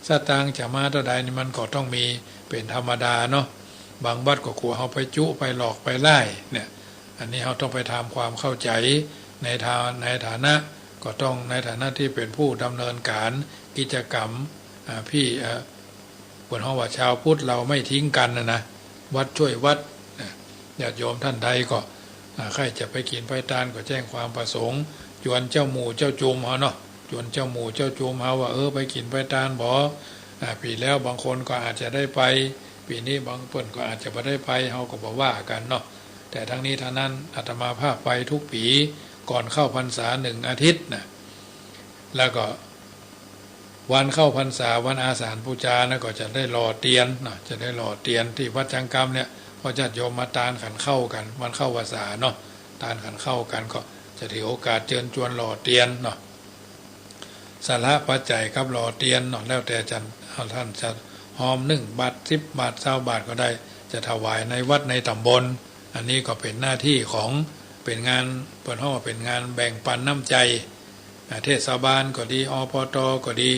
สตางค์จะมาเต้าใด นี่มันก็ต้องมีเป๋นธรรมดาเนาะ บางวัดก็กั๋วเฮาไปจุไปหลอกไปไล่เนี่ย อันนี้เฮาต้องไปทำความเข้าใจ๋ในฐา ในฐานะ ก็ต้องในฐานะตี้เป๋นผู้ดำเนินก๋านกิจกรรม อ่า พี่ อ่า เปิ้นฮ้องว่าชาวพุทธเราไม่ทิ้งกันน่ะนะ วัดช่วยวัดนะ ญาติโยมต้านใดก็ อ่า ใค่จะไปกิ๋นไปตานก็แจ้งความประสงค์ จวนเจ้าหมู่เจ้าจุมเฮาเนาะ จวนเจ้าหมู่เจ้าจุมเฮาว่า เออ ไปกิ๋นไปตานบ่ อ่า ปี๋แล้วบางคนก็อาจจะได้ไป ปี๋นี้บางเปิ้นก็อาจจะบ่ได้ไป เฮาก็บ่ว่ากั๋นเนาะ แต่ตังนี้ตังนั้นอาตมาภาพไปกู้ปี๋ ก่อนเข้าพรรษานึ่งอาทิตย์นะ แล้วก็ วันเข้าพรรษา วันอาสาฬปู๋จานะ ก็จะได้หล่อเตียนเนาะ จะได้หล่อเตียนตี้วัดจั๊งกำเนี่ย เพราะญาติโยมมาตานขันเข้ากั๋น วันเข้าพรรษาเนาะ ตานขันเข้ากั๋น ก็จะถือโอกาสเจิญจวนหล่อเตียนเนาะ สละปัจจัยกับหล่อเตียนเนาะ แล้วแต่จะ ต้านจะฮอมนึ่งบาท สิบบาท ซาวบาทก็ได้ จะถวายในวัดในต๋ำบล อันนี้ก็เป๋นหน้าตี้ของ เป๋นงาน เปิ้นฮ้องว่าเป๋นงานแบ่งปันน้ำใจ๋ อ่า เทศบาลก็ดี อปต ก็ดี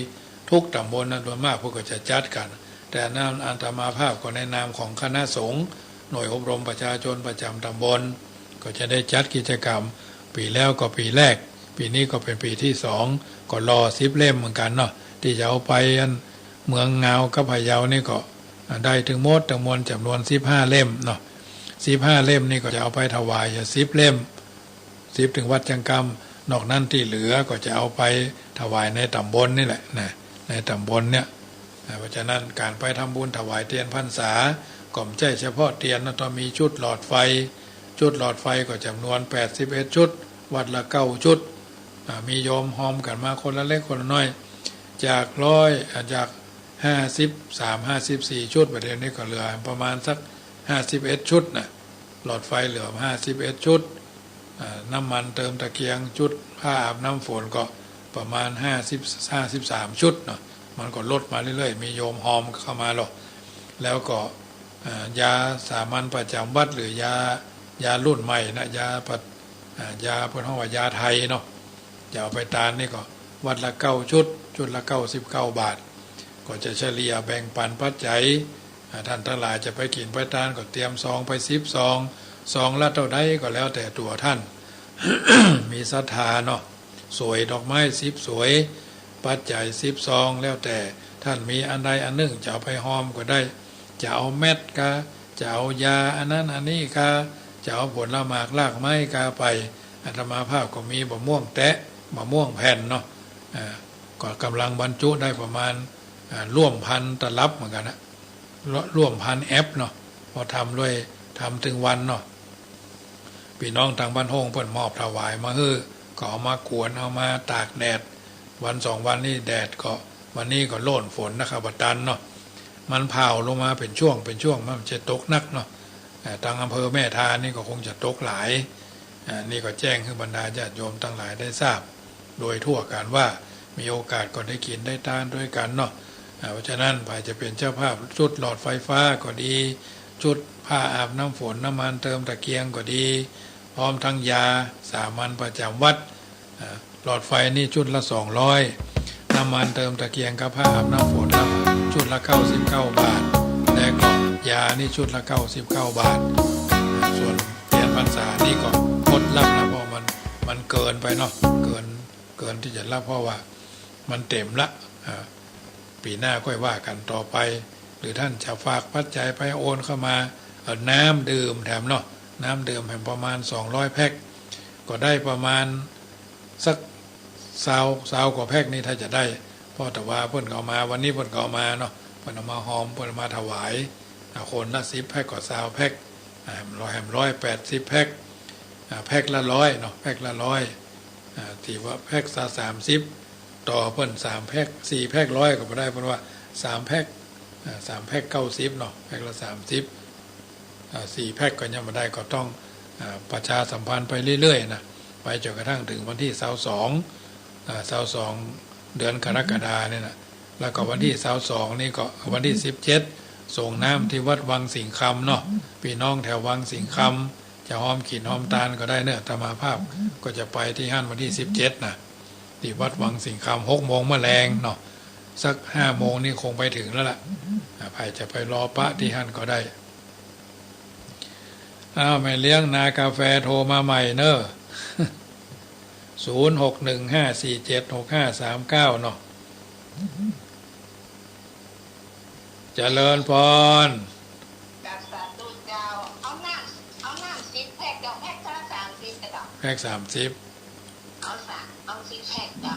กู้ต๋ำบลนะ โดยมากเปิ้นก็จะจัดกั๋น แต่นั้นอาตมาภาพก็ในนามของคณะสงฆ์ หน่วยอบรมประชาชนประจ๋ำต๋ำบล ก็จะได้จัดกิจกรรม ปี๋แล้วก็ปี๋แรก ปี๋นี้ก็เป๋นปี๋ตี้สอง ก็หล่อสิบเล่มเหมือนกั๋นเนาะ ตี้จะเอาไปอันเมืองงาวกับพะเยานี่ก็ อ่า ได้ตึงหมดตึงมวลจ๋ำนวนสิบห้าเล่มเนาะ สิบห้าเล่มนี่ก็จะเอาไปถวายสิบเล่ม สิบตี้วัดจั๊งกำ นอกนั้นตี้เหลือก็จะเอาไปถวายในต๋ำบลนี่แหละนะ ในต๋ำบลเนี่ย อ่า เพราะฉะนั้นก๋านไปทำบุญถวายเตียนพรรษา ก็บ่ใจ้เฉพาะเตียนนะ ต้องมีชุดหลอดไฟ ชุดหลอดไฟก็จ๋ำนวนแปดสิบเอ็ดชุด วัดละเก้าชุด อ่า มีโยมฮอมกั๋นมาคนละเล็กคนละน้อย จากร้อย อ่า จากห้าสิบสาม ห้าสิบสี่ชุด บัดเดี๋ยวนี้ก็เหลือประมาณสักห้าสิบเอ็ดชุดนะ หลอดไฟเหลือห้าสิบเอ็ดชุด อ่า น้ำมันเติมตะเกียง ชุดผ้าอาบน้ำฝนก็ประมาณห้าสิบ ห้าสิบสามชุดเนาะ มันก็ลดมาเรื่อยๆ มีโยมฮอมเข้ามาหรอก แล้วก็ อ่า ยาสามัญประจ๋ำวัด หรือยา ยารุ่นใหม่นะ ยาปะ อ่า ยาเปิ้นฮ้องว่ายาไทยเนาะ จะเอาไปตานนี่ก็วัดละเก้าชุด ชุดละเก้าสิบเก้าบาท ก็จะเฉลี่ยแบ่งปันปัจจัย อ่า ท่านตังหลายจะไปกิ๋นไปตานก็เตรียมซองไปสิบซอง ซองละเต้าใดก็แล้วแต่ตั๋วท่าน มีศรัทธาเนาะ สวยดอกไม้สิบสวย ปัจจัยสิบซอง แล้วแต่ท่านมีอันใดอันนึ่งจะเอาไปฮอมก็ได้ จะเอาแม็ดกา จะเอายาอันนั้นอันนี้กา จะเอาผลหมากรากไม้กาไป อาตมาภาพก็มีมะม่วงแต๊ มะม่วงแผ่นเนาะ อ่า ก็ก๋ำลังบรรจุได้ประมาณ อ่า ร่วมพันตลับเหมือนกั๋นนะ ร่วม ร่วมพันแอปเนาะ เพราะทำด้วย ทำตึงวันเนาะ ปี้น้องตางบ้านโฮ่งเปิ้นมอบถวายมาหื้อ ก็เอามากวน เอามาตากแดด วันสองวันนี้แดดก็ วันนี้ก็โล่นฝนนะครับ บ่ตันเนาะ มันผ่าวลงมาเป๋นช่วง เป๋นช่วง มันจะตกหนักเนาะ อ่า ตางอำเภอแม่ทานี่ก็คงจะตกหลาย อ่า นี่ก็แจ้งหื้อบรรดาญาติโยมตังหลายได้ทราบ โดยทั่วกั๋นว่า มีโอกาสก็ได้กิ๋นได้ตานตวยกั๋นเนาะ อ่า เพราะฉะนั้น ใผจะเป๋นเจ้าภาพชุดหลอดไฟฟ้าก็ดี ชุดผ้าอาบน้ำฝน น้ำมันเติมตะเกียงก็ดี พร้อมตึงยาสามัญประจ๋ำวัด อ่า หลอดไฟนี่ชุดละสองร้อย น้ำมันเติมตะเกียงกับผ้าอาบน้ำฝนละชุดละเก้าสิบเก้าบาท และก็ยานี่ชุดละเก้าสิบเก้าบาท ส่วนเตียนพรรษานี่ก็งดฮับนะ เพราะมัน มันเกินไปเนาะ เกิน เกินตี้จะฮับ เพราะว่ามันเต๋มละ อ่า ปี๋หน้าค่อยว่ากั๋นต่อไป หรือท่านจะฝากปัจจัยไปโอนเข้ามา เอาน้ำดื่มแถมเนาะ น้ำดื่มแถมประมาณสองร้อยแพ็ค ก็ได้ประมาณสักซาว ซาวกว่าแพ็คนี่ถ้าจะได้ เพราะแต่ว่าเปิ้นก็เอามา วันนี้เปิ้นก็เอามาเนาะ เปิ้นเอามาฮอม เปิ้นเอามาถวาย อ่า คนละสิบแพ็คก็ซาวแพ็ค อ่า แหมร้อย แหมร้อยแปดสิบแพ็ค อ่า แพ็คละร้อยเนาะ แพ็คละร้อย อ่า ตี้ว่าแพ็คละสามสิบ ต่อเปิ้นสามแพ็ค สี่แพ็คร้อยก็บ่ได้ เปิ้นว่าสามแพ็ค อ่า สามแพ็คเก้าสิบเนาะ แพ็คละสามสิบ อ่า สี่แพ็คก็ยังบ่ได้ ก็ต้อง อ่า ประชาสัมพันธ์ไปเรื่อยๆ นะ ไปจ๋นกระทั่งเถิงวันตี้ซาวสอง อ่า ซาวสอง เดือนกรกฎาเนี่ยนะ แล้วก็วันตี้ซาวสองนี่ก็ วันตี้สิบเจ็ด ส่งน้ำตี้วัดวังสิงห์คำเนาะ ปี้น้องแถววังสิงห์คำ จะฮอมกิ๋นฮอมตานก็ได้เนาะ อาตมาภาพก็จะไปตี้หั้นวันตี้สิบเจ็ดนะ ตี้วัดวังสิงห์คำ หกโมงเมื่อแลงเนาะ สักห้าโมงนี่คงไปเถิงแล้วล่ะ อ่า ใผจะไปรอปะตี้หั้นก็ได้ อ้าว แม่เลี้ยงนากาแฟโทรมาใหม่เนาะ ศูนย์หกหนึ่งห้าสี่เจ็ดหกห้าสามเก้าเนาะ เจริญพร กราบสาธุเจ้า เอาน้ำ เอาน้ำสิบแพ็คเจ้า แพ็คละสามสิบเจ้า แพ็คสามสิบ เอาสาม เอาสิบแพ็คเจ้า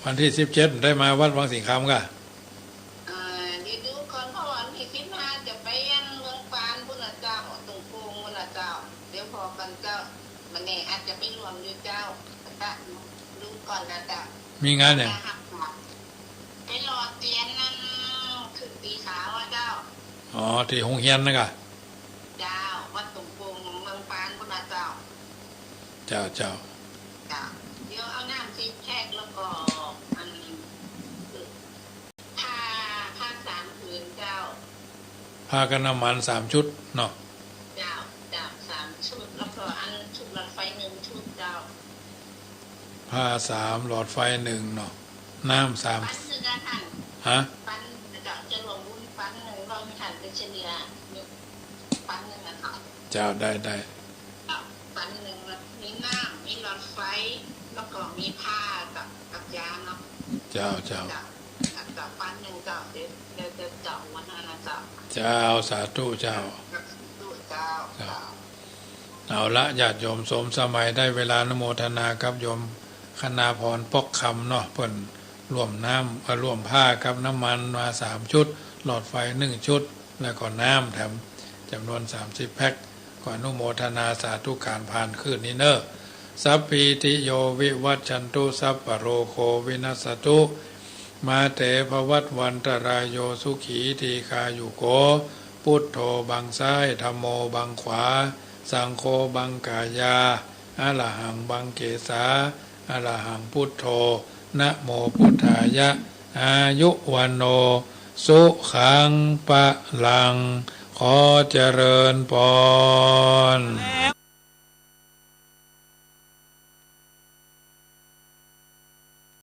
วันตี้สิบเจ็ดได้มาวัดวังสิงห์คำก่ะ เอ่อ เดี๋ยวดูก่อน เพราะว่าวันตี้สิบห้าจะไปยังเมืองปานปู้นนะเจ้า ตรงโป่งปู้นนะเจ้า เดี๋ยวผ่อก่อนเจ้า มื้อนี้อาจจะไปร่วมอยู่เจ้า ก็ดูก่อนนะเจ้า มีงานหยัง ไปหล่อเตียนนั่น ขึ้นสีขาวอะเจ้า อ๋อ ตี้โฮงเฮียนนั่นก่ะ เจ้า วัดตรงโป่งเมืองปานปู้นนะเจ้า เจ้า เจ้า เจ้า เดี๋ยวเอาน้ำสิบแพ็คแล้วก็ อัน ผ้า ผ้าสามผืนเจ้า ผ้ากับน้ำมันสามชุดเนาะ เจ้า เจ้า สามชุด แล้วก็อันชุดหลอดไฟหนึ่งชุดเจ้า ผ้าสาม หลอดไฟหนึ่งเนาะ น้ำสาม ปันหนึ่งอะท่าน ฮะ ปันหนึ่งเจ้า จะรวมบุญปันหนึ่ง เรามีหันไปเฉลี่ย ปันหนึ่งอะค่ะ เจ้า ได้ ได้ ปันหนึ่ง มีน้ำ มีหลอดไฟ แล้วก็มีผ้ากับ กับยาเนาะ เจ้า เจ้า เจ้า เจ้า ปันหนึ่งเจ้า เดี๋ยว เดี๋ยวจะเจ้าวันนั้นนะเจ้า เจ้า สาธุเจ้า สาธุเจ้า เจ้า เอาละ ญาติโยมสมสมัยได้เวลาอนุโมทนากับโยมคณาภรณ์ป๊อกคำเนาะ เปิ้นร่วมน้ำ เอ่อ ร่วมผ้ากับน้ำมันมาสามชุด หลอดไฟหนึ่งชุด แล้วก็น้ำแถมจ๋ำนวนสามสิบแพ็ค ก็อนุโมทนาสาธุก๋านผ่านคืนนี้เนาะ สัพพีติโยวิวัชชันตุ สัพพะโรโควินัสสะตุ มาเตภวัตวันตะรายโย สุขีทีฆายุโก พุทโธบังซ้าย ธัมโมบังขวา สังโฆบังกายา อะระหังบังเกสา อะระหังพุทโธ นะโมพุทธายะ อายุวัณโณ สุขัง พะลัง ขอเจริญพร